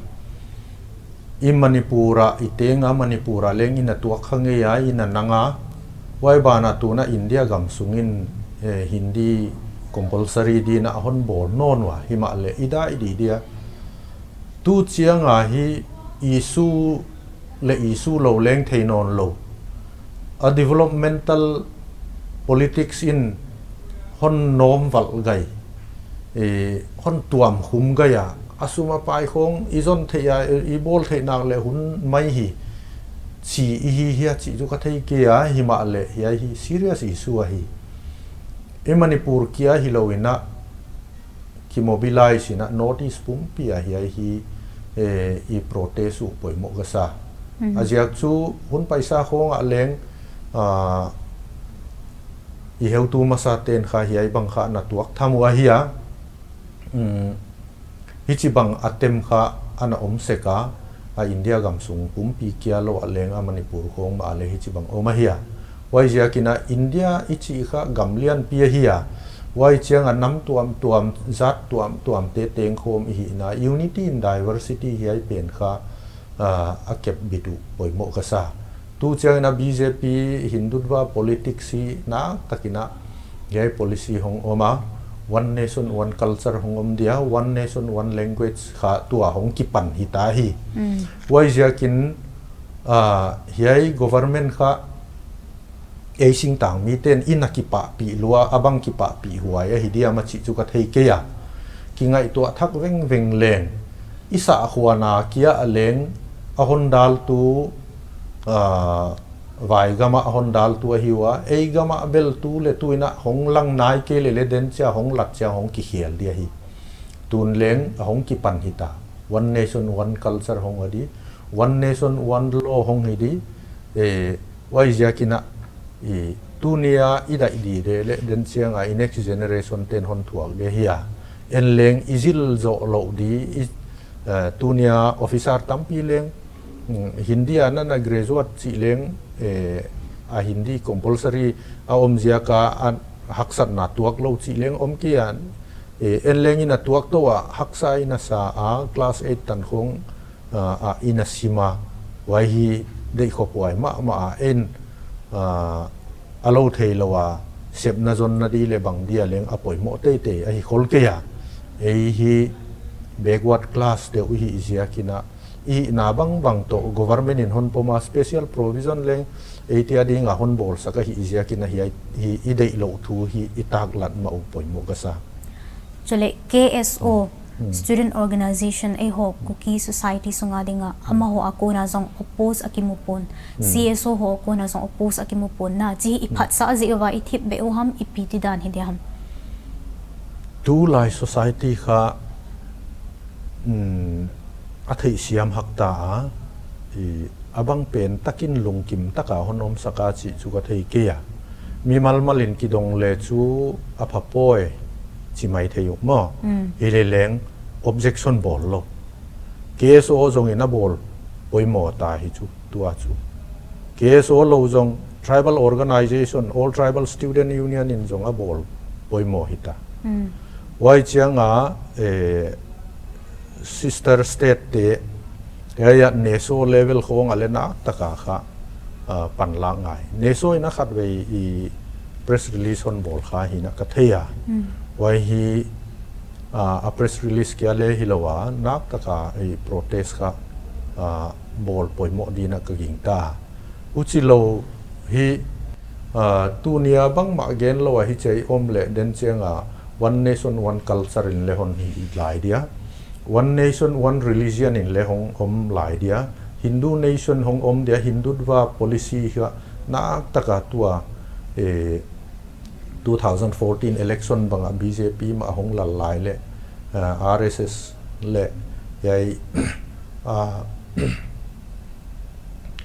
I Manipur a, i teng a Manipur a leng i na tuak kha ngei a, i na nang a. Huai ban a tuna India gam sungin, eh, Hindi compulsory din a hon bol nawn ua, himahle i dai di dia. Tu chiang a hi issue le issue lou leng thei nawn lou. A developmental politics in hon nom val gai, eh, hon tuam khum gai a, a sum a pai khong i zon thei a, i bol thei nak le hun mai hi, chi i hi hia chi chu ka thei kei a, himahle hiai hi serious issue ahi. I Manipur kia hilou in a, ki mobilize in a North East pumpi a hiai hi, eh, i protest uh poimoh ka sa. A ziak chu hun paisa khong a leng, ah, i heutu masa ten kha hiai bang kha na tuak tham ua hi a. Um, hichi bang a tem kha ana om sek a, a India gam sung pumpi kia lou a leng a Manipur khong mah a le hichi bang om ahi a. Huai ziakin a India i chih kha gam lianpi ahi a. Huai chiang a nam tuam tuam, zat tuam tuam te tengkhom i hihna, unity in diversity hiai pen kha, ah, a kep bit uh poimoh ka sa. Tu chiang in a B J P Hindutva politics hi na takin a hiai policy hong om a, one nation, one culture hong om dia, one nation, one language kha tua hong kipan hita hi. Huai ziakin, ah, hiai government kha ei singtang miten i na kipahpih lua, a bang kipahpih huai ahi diam a chih chu ka thei kei a. Kingaihtuah thak vengveng leng, i sahkhua na kia a leng, a hon daltu, ah, vai gam a hon daltu ahi ua, ei gam a bel tu le tu in a hong lang nai kei le le den chia hong lat chia hong kikhel dia hi. Tun leng a hong kipan hita. One nation, one culture hong hi di, one nation, one law hong hi di, eh, huai ziakin a, i, tunia i daih di le le den chiang a i next generation ten hon thuak dia hi a. En leng i zil zoh lou di, i, eh, tunia officer tampi leng, mm, Hindi a na na graduate chih leng, eh, a Hindi compulsory a om ziak a, a haksatna tuak lou chih leng om kei a, eh, en leng in a tuak tou a, haksa in a sa a, class eight tan khong, ah, a in a sim a, huai hi deih khop huai mahmah a en, ah, a lou thei lou a, sepna zonna di le bang dia leng a poimoh teitei ahi khol kei a. Ei hi backward class deuh i hih ziakin a, i hihna bangbang toh government in hon pom a special provision leng eite a ding a hon bawlsak ahih ziakin a hiai hi i deih louh thu hi i taklat mah u poimoh ka sa. Chule K S O, Student Organization, eiho Kuki Society sunga ding a, amaho a kona zong oppose a kimu pon, C S O ho a kona zong oppose a kimu pon na, chih hi i phatsah a zih uva i thip beh u ham, ipi ti dan hi dia ham. Tulai society kha, mm, a theihsiam hak ta a, i, a bang pen takin lungkim taka hon omsak a chih chu ka thei kei a. Mimal mal in kidong le chu a pha poi chi mai thei u maw. Hi le leng objection bawl lou. K S O zong in a bawl poimoh ta hi chu tua chu. K S O lou zong tribal organization, All Tribal Student Union in zong a bawl poimoh hi ta. Huai chiang a, eh, sister state te, hiai a NESO level khong a le nak taka kha, ah, panlak ngai. NESO in a khatvei i press release hon bawl kha hi na ka thei a. Huai hi, ah, a press release kia le hi lou a, nak taka i protest kha, ah, bawl poimoh di na ka ging ta. Huchi lou hi, ah, tunia bangmah gen lou a hichi a i om le den chiang a one nation, one culture in le hon hi lai dia. One nation, one religion in le hong om lai dia. Hindu nation hong om dia, Hindutva policy hi nak taka tua, eh, two thousand fourteen election bang a B J P mah hong lal lai le, ah, R S S le, hiai, ah,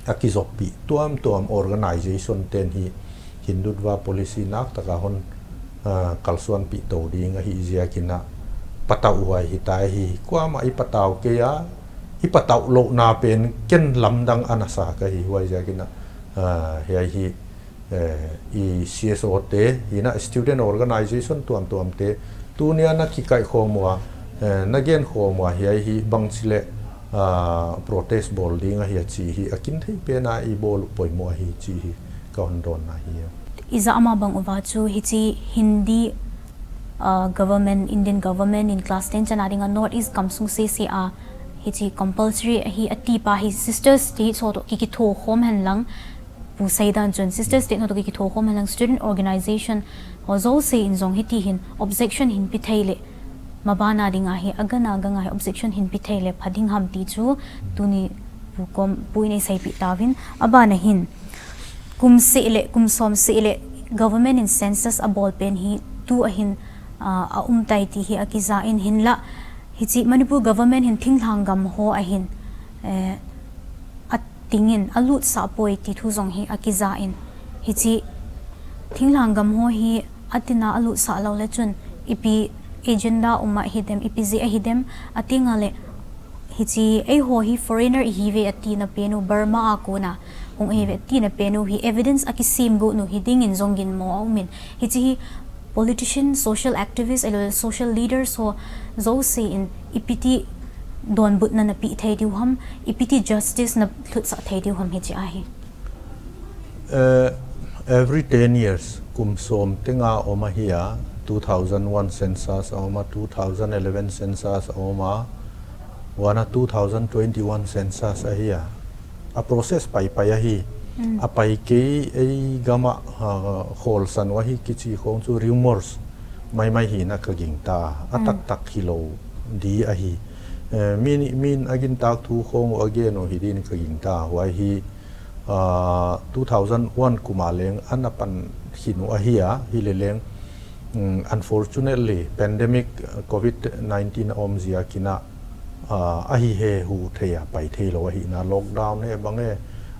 a kizoppih tuamtuam organization ten hi Hindutva policy nak taka hon, ah, kalsuanpih tou ding ahih ziakin a patau huai hi ta hi. Kuamah i patau kei a, i patau louhna pen ken lamdang a na sa ka hi huai ziakin a, ah, hiai hi, eh, i C S O te, hi na student organization tuamtuam te, tunia na kikaih khawm ua, eh, na gen khawm ua hiai hi bangchi le, ah, protest bawl ding ahi a chi hi, a kin thei pen a i bawl u poimoh ahi chi hi ka hon dawnna hi. I zah ama bang uva chu hichi Hindi, ah, government, Indian government in class ten chan a ding a North East gam sung sese a hichi compulsory ahi a ti pa hi sisters te hi chu toh ki kitho khawm hen lang, pu Seidan chun sisters te hi chu toh ki kitho khawm hen lang student organization ho zouse in zong hiti hin objection hin pe thei le, ma bana ding a hi a gana ganga hi objection hin pe thei le pha ding ham ti chu tuni pu kom pu in ei seipih tauvin. A bana hin kum seh le, kum sawm seh le government in census a bawl pen hi tu a hin, ah, a um tai ti hi a kiza in hinlah hichi Manipur government hin thinglhang gam ho a hin, eh, a tingin a lutsah poi ti thu zong hi a kiza in hichi thinglhang gam ho hi a tina a lutsah lou le chun ipi agenda um a hi dem, ipi zi a hi dem a ti nga le hichi eiho hi foreigner i hi ve a tina pen u Burma a kona hong hi ve a tina pen u hi evidence a kisim go nu hi ding in zong ginmaw a um in hichi hi politician, social activist, elo social leaders ho zouse in ipi ti dawnbutna na pih thei diu ham, ipi ti justice na thlutsah thei diu ham hichi a hi. Uh, every ten years, kum som tenga om ahi a, two thousand one census a om a, two thousand eleven census a om a, vana two thousand twenty-one census ahi a. A process pai pai ahi. Mm. A pai kei ei gama, uh, kholsan u ahi kichi khong chu rumors mai mai hina ka ging ta. A Mm. tak tak hi lo di ahi. Eh, min, min a gin tak thu khong u a gen u hi din ka ging ta. Huai hi, uh, two thousand one kuma leng an a pan hin u ahi a, hi le leng, mm, unfortunately, pandemic, uh, covid nineteen a om zia kina, uh, ahi he hu thei a, pai thei lo ahi na, lockdown e bang e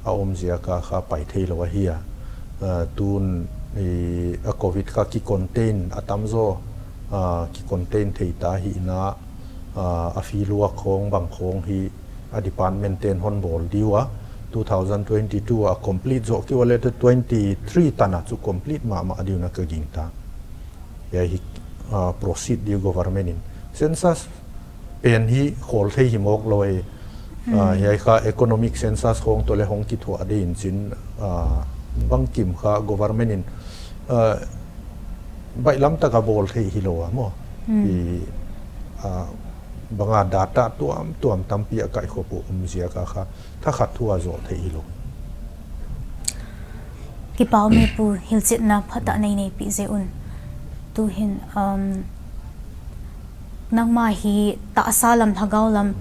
a om zia ka kha pai thei lo ahi a. Uh, tun i, a covid ka ki contain a tam zo, uh, ki contain thei ta hi na, uh, a fi lua khong bang khong hi a department ten hon bol diu a, two thousand twenty-two a complete zo ki wale twenty-three tana chu complete ma ma diu na ka ging ta. Ya hi, uh, proceed diu government in. Census pen hi khol thei hi mok lo e. Ah, Hmm. Hiai kha economic census hong to le hong kithuah ding in chin, ah, bangkim kha government in, ah, baihlam taka bol thei hi lo a maw. Hmm. I, ah, banga data tuam tuam tampi a kai khop u um zia ka kha thakhat thu a zo thei hi lo. Kipau me pu hilchetna phatah nei nei pi ze un. Tu hin, um, nangma hi tahsa lam lhagao lam,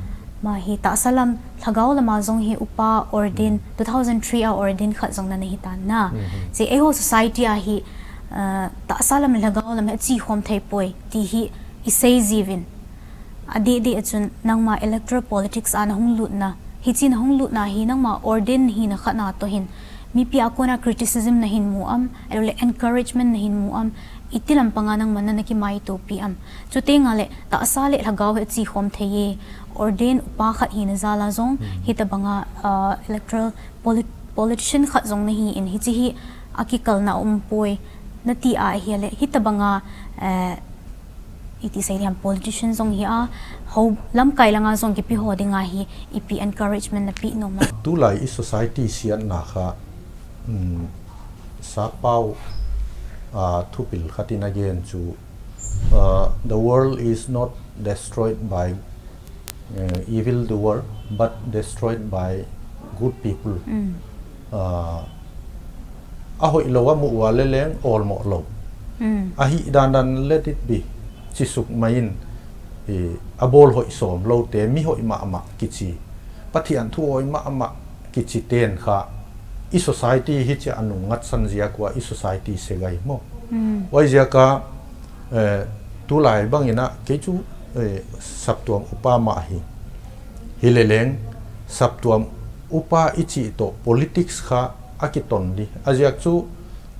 ma hi tahsa lam lhagao lam a zong hi upa ordain, two thousand three a ordain khat zong na na hi tan na. Mhm. Zi eiho society a hi, uh, tahsa lam lhagao lam hi a chi khom thei poi, ti hi i sei zivin. A dih dih a chun nangma electoral politics a na hung lutna, hi chi na hung lutna hi nangma ordain hi na khat na to hin, mipi a kona criticism na hin mu am, alo le encouragement na hin mu am, iti lampanga nangma na na ki mai to pi am. Chuteng a le, tahsa le lhagao he chi khom thei e, ordain upa khat hi na zala zong, Hmm. hi ta banga, uh, electoral polit-, politician khat zong na hi in, hi chi hi a ki kal na um poi, na ti a hi le, hi ta banga, uh, iti sei liam politician zong hi a, ho lamkai langa zong kipi ho dinga hi, ipi encouragement na pi no ma. Tulai i society siatna kha, mm, Sapau, ah, thupil khatin a gen chu, ah, the world is not destroyed by, eh, evil doer, but destroyed by good people. Mm. Ah, a hoih lo a mu ua le leng olmoh lo. Mm. A hih dan dan let it be. Chisuk mai in, eh, a bol hoih som lo te, mi hoih mahmah kichi. Pathian thu hoih mahmah kichi ten kha. I society hi chi a nung ngat san ziak ua i society se gai mo. Mm. Oi ziak a, eh, tulai bangin a, kei chu, eh, saptuam upa mah hi. Hi le leng, saptuam upa i chi to politics kha a kiton di. A ziak chu,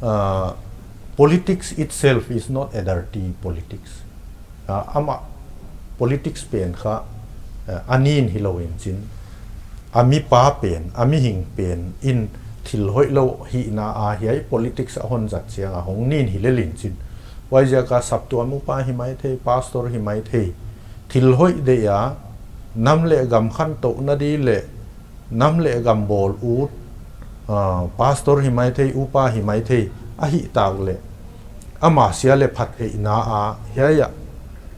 ah, politics itself is not a dirty politics. Ah, ama politics pen kha, ah, a nin hi lo in chin. A mi pa pen, a mi hing pen in thil hoih lo hi na a hiai politics a hon zat chiang a hong nin hi le lin chin. Wai ziak a saptuam upa hi mai thei, pastor hi mai thei. Thil hoih de a, nam le gam khan to na di le, nam le gam bol ut, ah, pastor hi mai thei, upa hi mai thei, a hi tak le, ama sia le phat hei na a, hiai a,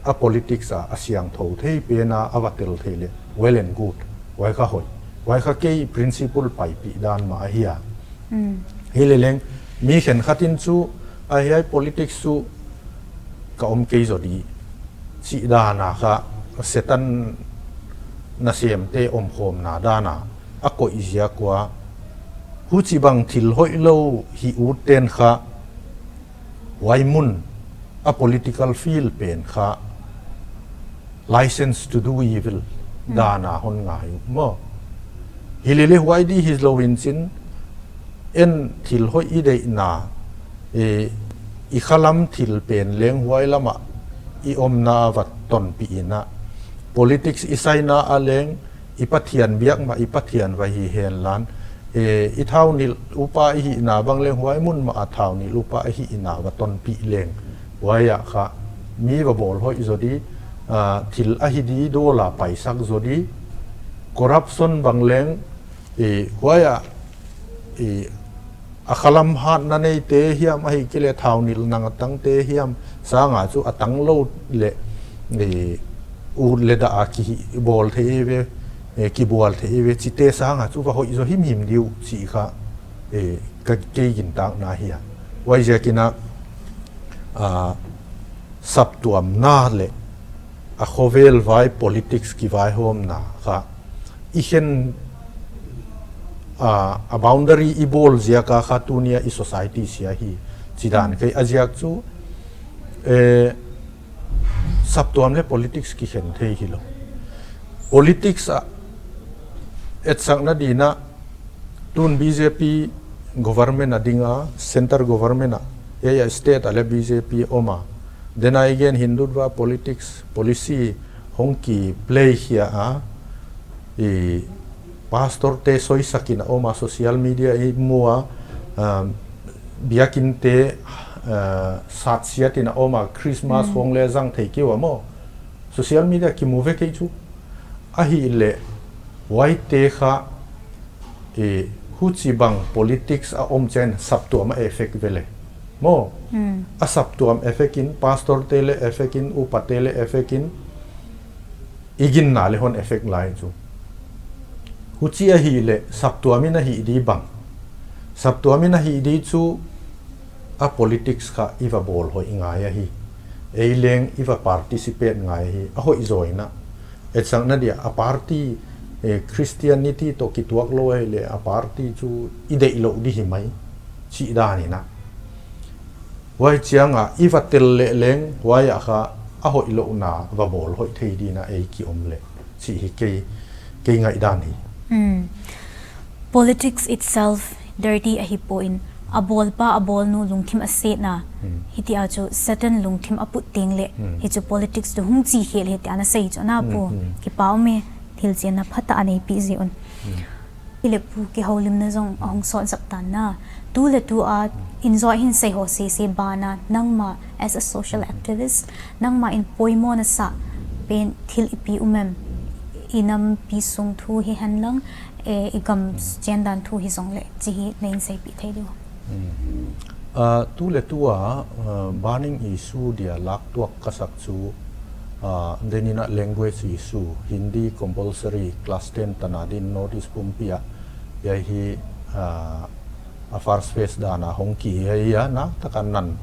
a politics a, a siang tho thei pen a, a va tel thei le, well and good, wai kha hoih, wai kha kei principle pai pi dan ma a hi a. Mm. Hi le leng, mi khen khatin chu, a hiai politics chu ka om kei zo di, chi dan a kha, Satan na siam te om khom na dan a, a koih ziak ua, huchi bang thil hoih lo hi ut ten kha, huai mun a political field pen kha license to do evil Hmm. dan a hon ngai u mo. Hi le le huai di hi lo in chin, en thil hoih i deih na, e, i khalam thil pen leng huai lama i om na va ton pi in a. Politics i sai na a leng, i Pathian biak ma, i Pathian va hi hen lan. E, i thau nil upa i hi na bang leng huai mun ma a thau nil upa i hi na va ton pi leng. Huai a kha, mi va bol hoih zo di, a, thil a hi di dola paisak zo di. Corruption bang leng, e, huai a, e, A khalam hatna neite hiam, ahi kei le thaonil nang atangte hiam, sanga chu atang lou le, eh, ut le da a kibol thei ve, eh, kibol thei ve, chite sanga chu va hoi jo himhim diu chi kha, eh, ka kei gintakna hi a. Huaiziakin a, ah, saptuamna le a khovel vai politics kivaihomna kha i khen, a, a boundary i bol ziak a kha tunia i society sia hi, chi dan kei a ziak chu, eh, saptuam le politics kikhen thei hilou. Politics a etsakna dina tun B J P government a dinga, center government a, ya, ya state a le B J P oma. Then again, Hindutva politics, policy hong ki play hia a, i pastor te soisakin a oma, social media i mua, um, biakin te, uh, sat siatin a oma, Christmas hong le zang thei kiu a mo. Social media kimu ve kei chu. Ahi le, huaite kha, e, huchi bang politics a om chen saptuam a effect ve le. Mo, a saptuam effect in, pastor te le effect in, upa te le effect in, i ginna le hon effect lai chu. Huchi ahi le, saptuam in ahi di bang. Saptuam in ahi di chu, a politics kha i va bol hoi ngai ahi. Ei leng i va participate ngai ahi. A hoi zoina. Etsakna dia a party, eh, Christianity to kituak lou ahi le a party chu i deih lou di hi mai. Chi dan ina. Huai chianga i va tel le leng, huai a kha a hoi louna va bol hoi thei dina ei ki om le. Chi hi kei, kei ngai dan hi. Politics itself dirty ahi poi, a bolpa a bolnu lungthim a setna. Hitia chu Satan lungthim a put teng le, hi chu politics chu hung chi khel hi tia na sei chu na pu. Kipa um e, thil chianna phatah a neipi ji un. I le pu kihoulimna jong a hung sot jap tan na. Tu le tu a, in jo hin sei ho sese bana, nangma as a social activist, nangma in poimo na sa pen thil ipi um em, i nampi sung thu hi hen lang, eh, i gam chen dan thu hi jong le, chi hi na in seipi thei diu. Ah, tu le tu a, ah, burning issue dia lak tuak ka sak chu, ah, denina language issue, Hindi compulsory class ten tana din North East pumpi a, ya hi, ah, a first phase dana hong ki hi ya na taka nan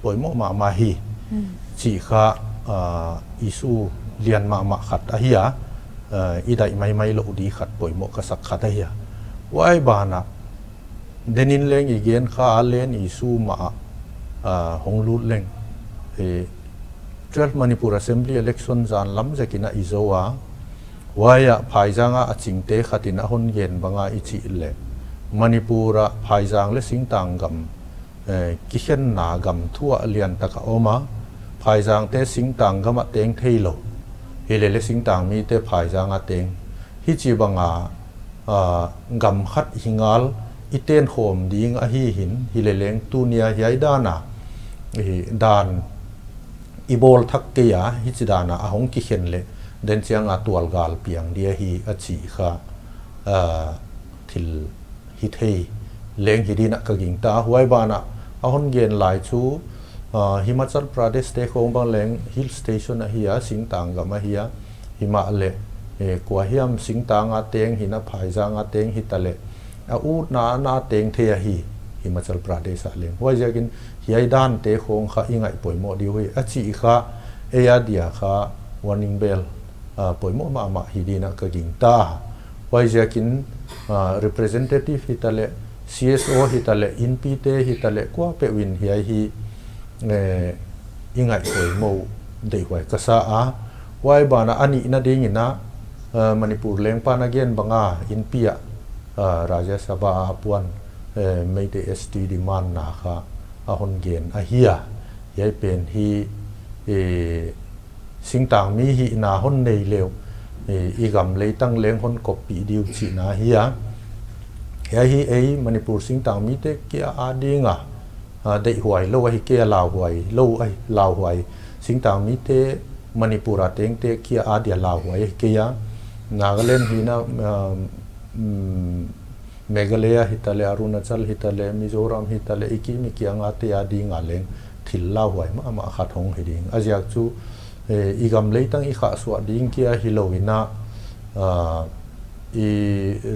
poimo mama hi. Chi kha, ah, issue lian mama khat ahi a, ah, i dai mai mai lou di khat poimo ka sak khat ahi a. Huai bana, denin leng i gen kha a len issue ma a, ah, hong lut leng. Eh, twelve Manipur Assembly election jan lam zekina i zo a. Huai a phaijang a a chingte khatin a hon gen banga i chi le. Manipur a phaijang le singtang gam, eh, kikhenna gam thu a lian taka om a. Phaijang te singtang gam a teng thei lou. Hi le le singtang mite phaijang a teng. Hi chi banga, ah, gam khat hi ngal i ten khom ding ahi hin, hi le leng tunia hiai dana, hi dan i bol thak kei a, hi chi dana a hong kikhen le, den chianga tual gal piang dia hi a chi kha, ah, thil hi thei leng hi dina ka ging ta. Huai bana a hon gen lai chu, ah, Himachal Pradesh te khong bang leng hill station ahi a, singtang gam ahi a, hima le, eh, kua hiam singtang a teng hina phaijang a teng hi ta le, a utna na teng thei ahi, Himachal Pradesh a leng. Huai ziakin hiai dan te khong kha i ngai poimo diu hi, a chi kha, ei a dia kha warning bell, ah, poimo mama hi dina ka ging ta. Huai ziakin, ah, representative hi ta le, C S O hi ta le, inpi te hi ta le, kua peuh in hiai hi, eh, i ngai poimo deih huai ka sa a. Huai bana a nihna dingina, ah, Manipur lengpa na gen banga inpi a, ah, Rajya Sabha a puan, eh, Meitei S T demand na kha a hon gen ahi a. Hiai pen hi, eh, singtang mi hina hon nei leu, eh, i gam leitang leng hon koppi diu china ahi a. Hiai hi ei Manipur singtang mite kia a dinga, ah, deihhuai lou ahi kei a, lauhuai lou ahi, lauhuai. Singtang mite Manipur a tengte kia a dia lauhuai ahi kei a. Nagaland hina, um, um, Meghalaya hitale, Arunachal hitale, Mizoram hitale, ikim ikiang a te a dinga leng thil lauhuai mama khat hung hi ding. Aziak chu, eh, i gam leitang i khahsuah ding kia hilou in a, ah, i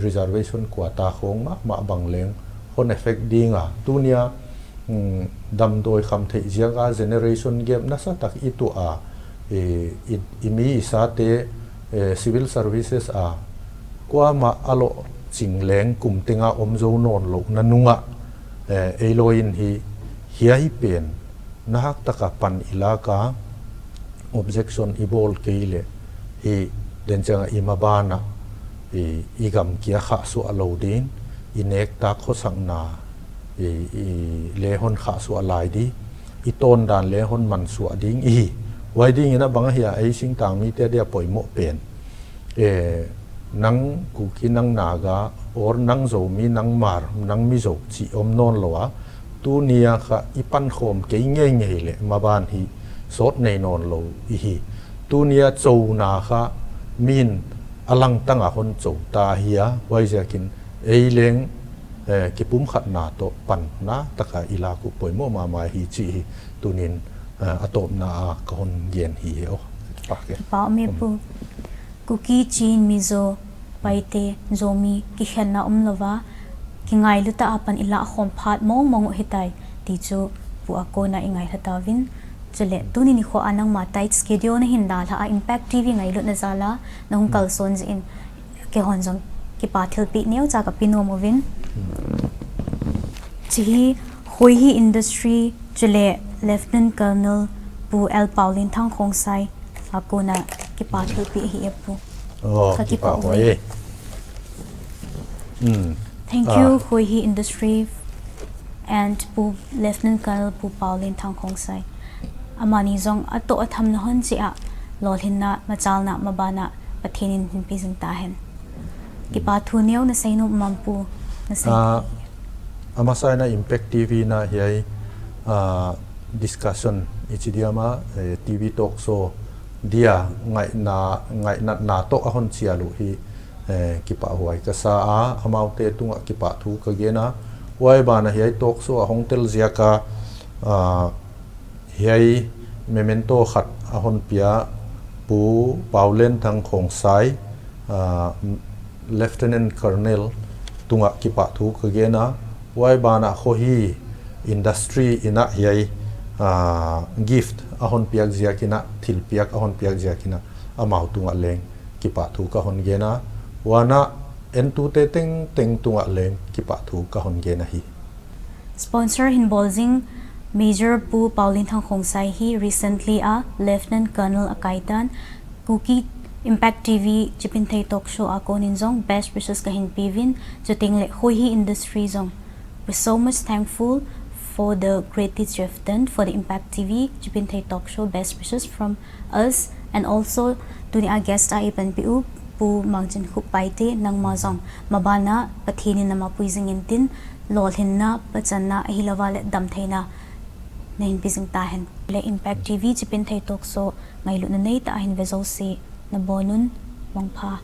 reservation quota khong mama bang leng hon affect dinga. Tunia, um, damdoi kham theih ziak a generation gap nasa tak i tuah a, i, i, i mi i sa te, eh, civil services a kuama a lo ching leng kum tenga om zo nawn louhna nunga, eh, ei lo in hi, hiai pen nahak taka pan i lak a, objection i bawl kei leh, hi, den chang a i maban a, i, i gam kia khahsuah lo ding, i nek tak khosakna, i, i le hon khahsuah lai di, i tawn dan le hon mansuah ding i hi. Huai ding in a bang ahia ei singtang mite dia poimoh pen, eh, nang Kuki, nang Naga, or nang Zomi, nang Hmar, nang Mizo chih om nawn lou a, tunia kha i pankhawm kei ngeingei leh maban hi sawt nei nawn lou i hi. Tunia chona kha min a langtang a hon cho ta hi a, huaiziakin ei leng, eh, kipumkhatna toh panna taka i lak uh poimoh mama hi chih hi tunin, eh, a tawpna a ka hon gen hi hi aw. Kipak e. Kipak me pu. Kuki, Chin, Mizo, Paite, Zomi, kikhenna um louva, kingailut a pan i lah khawm phat mawngmawng uh hitai, ti chu Pu a kona i ngaihla tauvin. Chuleh, tuni nikho a nangma tight schedule na hin dalha a Impact T V ngailutna jal a, na hung kalson jeh in, keihon jong kipa thilpeh neocha ka pe nuam uvin. Chih hi, Khoihi Industry, chuleh Lieutenant Colonel Pu L Paulin Thangkhongsai, a kona kipa thilpeh hi e pu. Oh, ka kipa kipa huai uve. Hmm. Thank you, ah, Khoihi Industry and Pu Lieutenant Colonel Pu Paulin Thangkhongsai. Amani jong a toh a tham na hon cheh a, lolhinna, machalna, maban a, Pathen in hin pe jing ta hen. Kipa thu neo na sei nom em pu, na sei. Ah, amasa in a Impact T V in a hiai, ah, discussion i chi diam a, eh, T V talk show dia ngaihna, ngainatna toh a hon chial uh hi, eh, kipahhuai ka sa a, amaute tungah kipahthu ka gen a. Huai ban a hiai talk show a hong tel ziak a, ah, hiai memento khat a hon pia Pu Paulin Thangkhongsai, ah, Lieutenant Colonel tungah kipahthu ka gen a, huai ban a Khoihi Industry in a hiai, ah, gift a hon piak ziak in a, thilpiak a hon piak ziak in a, amau tungah leng kipahthu ka hon gen a, huan a entute tengteng tungah leng kipahthu ka hon gen ahi. Sponsor hin bol jing Major Pu Paulin Thangkhongsai hi recently a Lieutenant Colonel a kai tan, Kuki Impact T V Chipinthei Talk Show a konin jong best wishes ka hin pe uvin, chuteng le Khoihi Industry jong. We're so much thankful for the great deeds you have done for the Impact T V Chipinthei Talk Show. Best wishes from us, and also tuni a guest a i panpi u Pu Mangchinkhup Paite, nangma jong maban a Pathen in na mapui jing in tin, lolhinna, pachanna, ahilouva le damtheina na hin pe jing ta hen. Le Impact T V Chipinthei Talk Show ngailutna neitah a hin ve jouse na bon un, mangpha.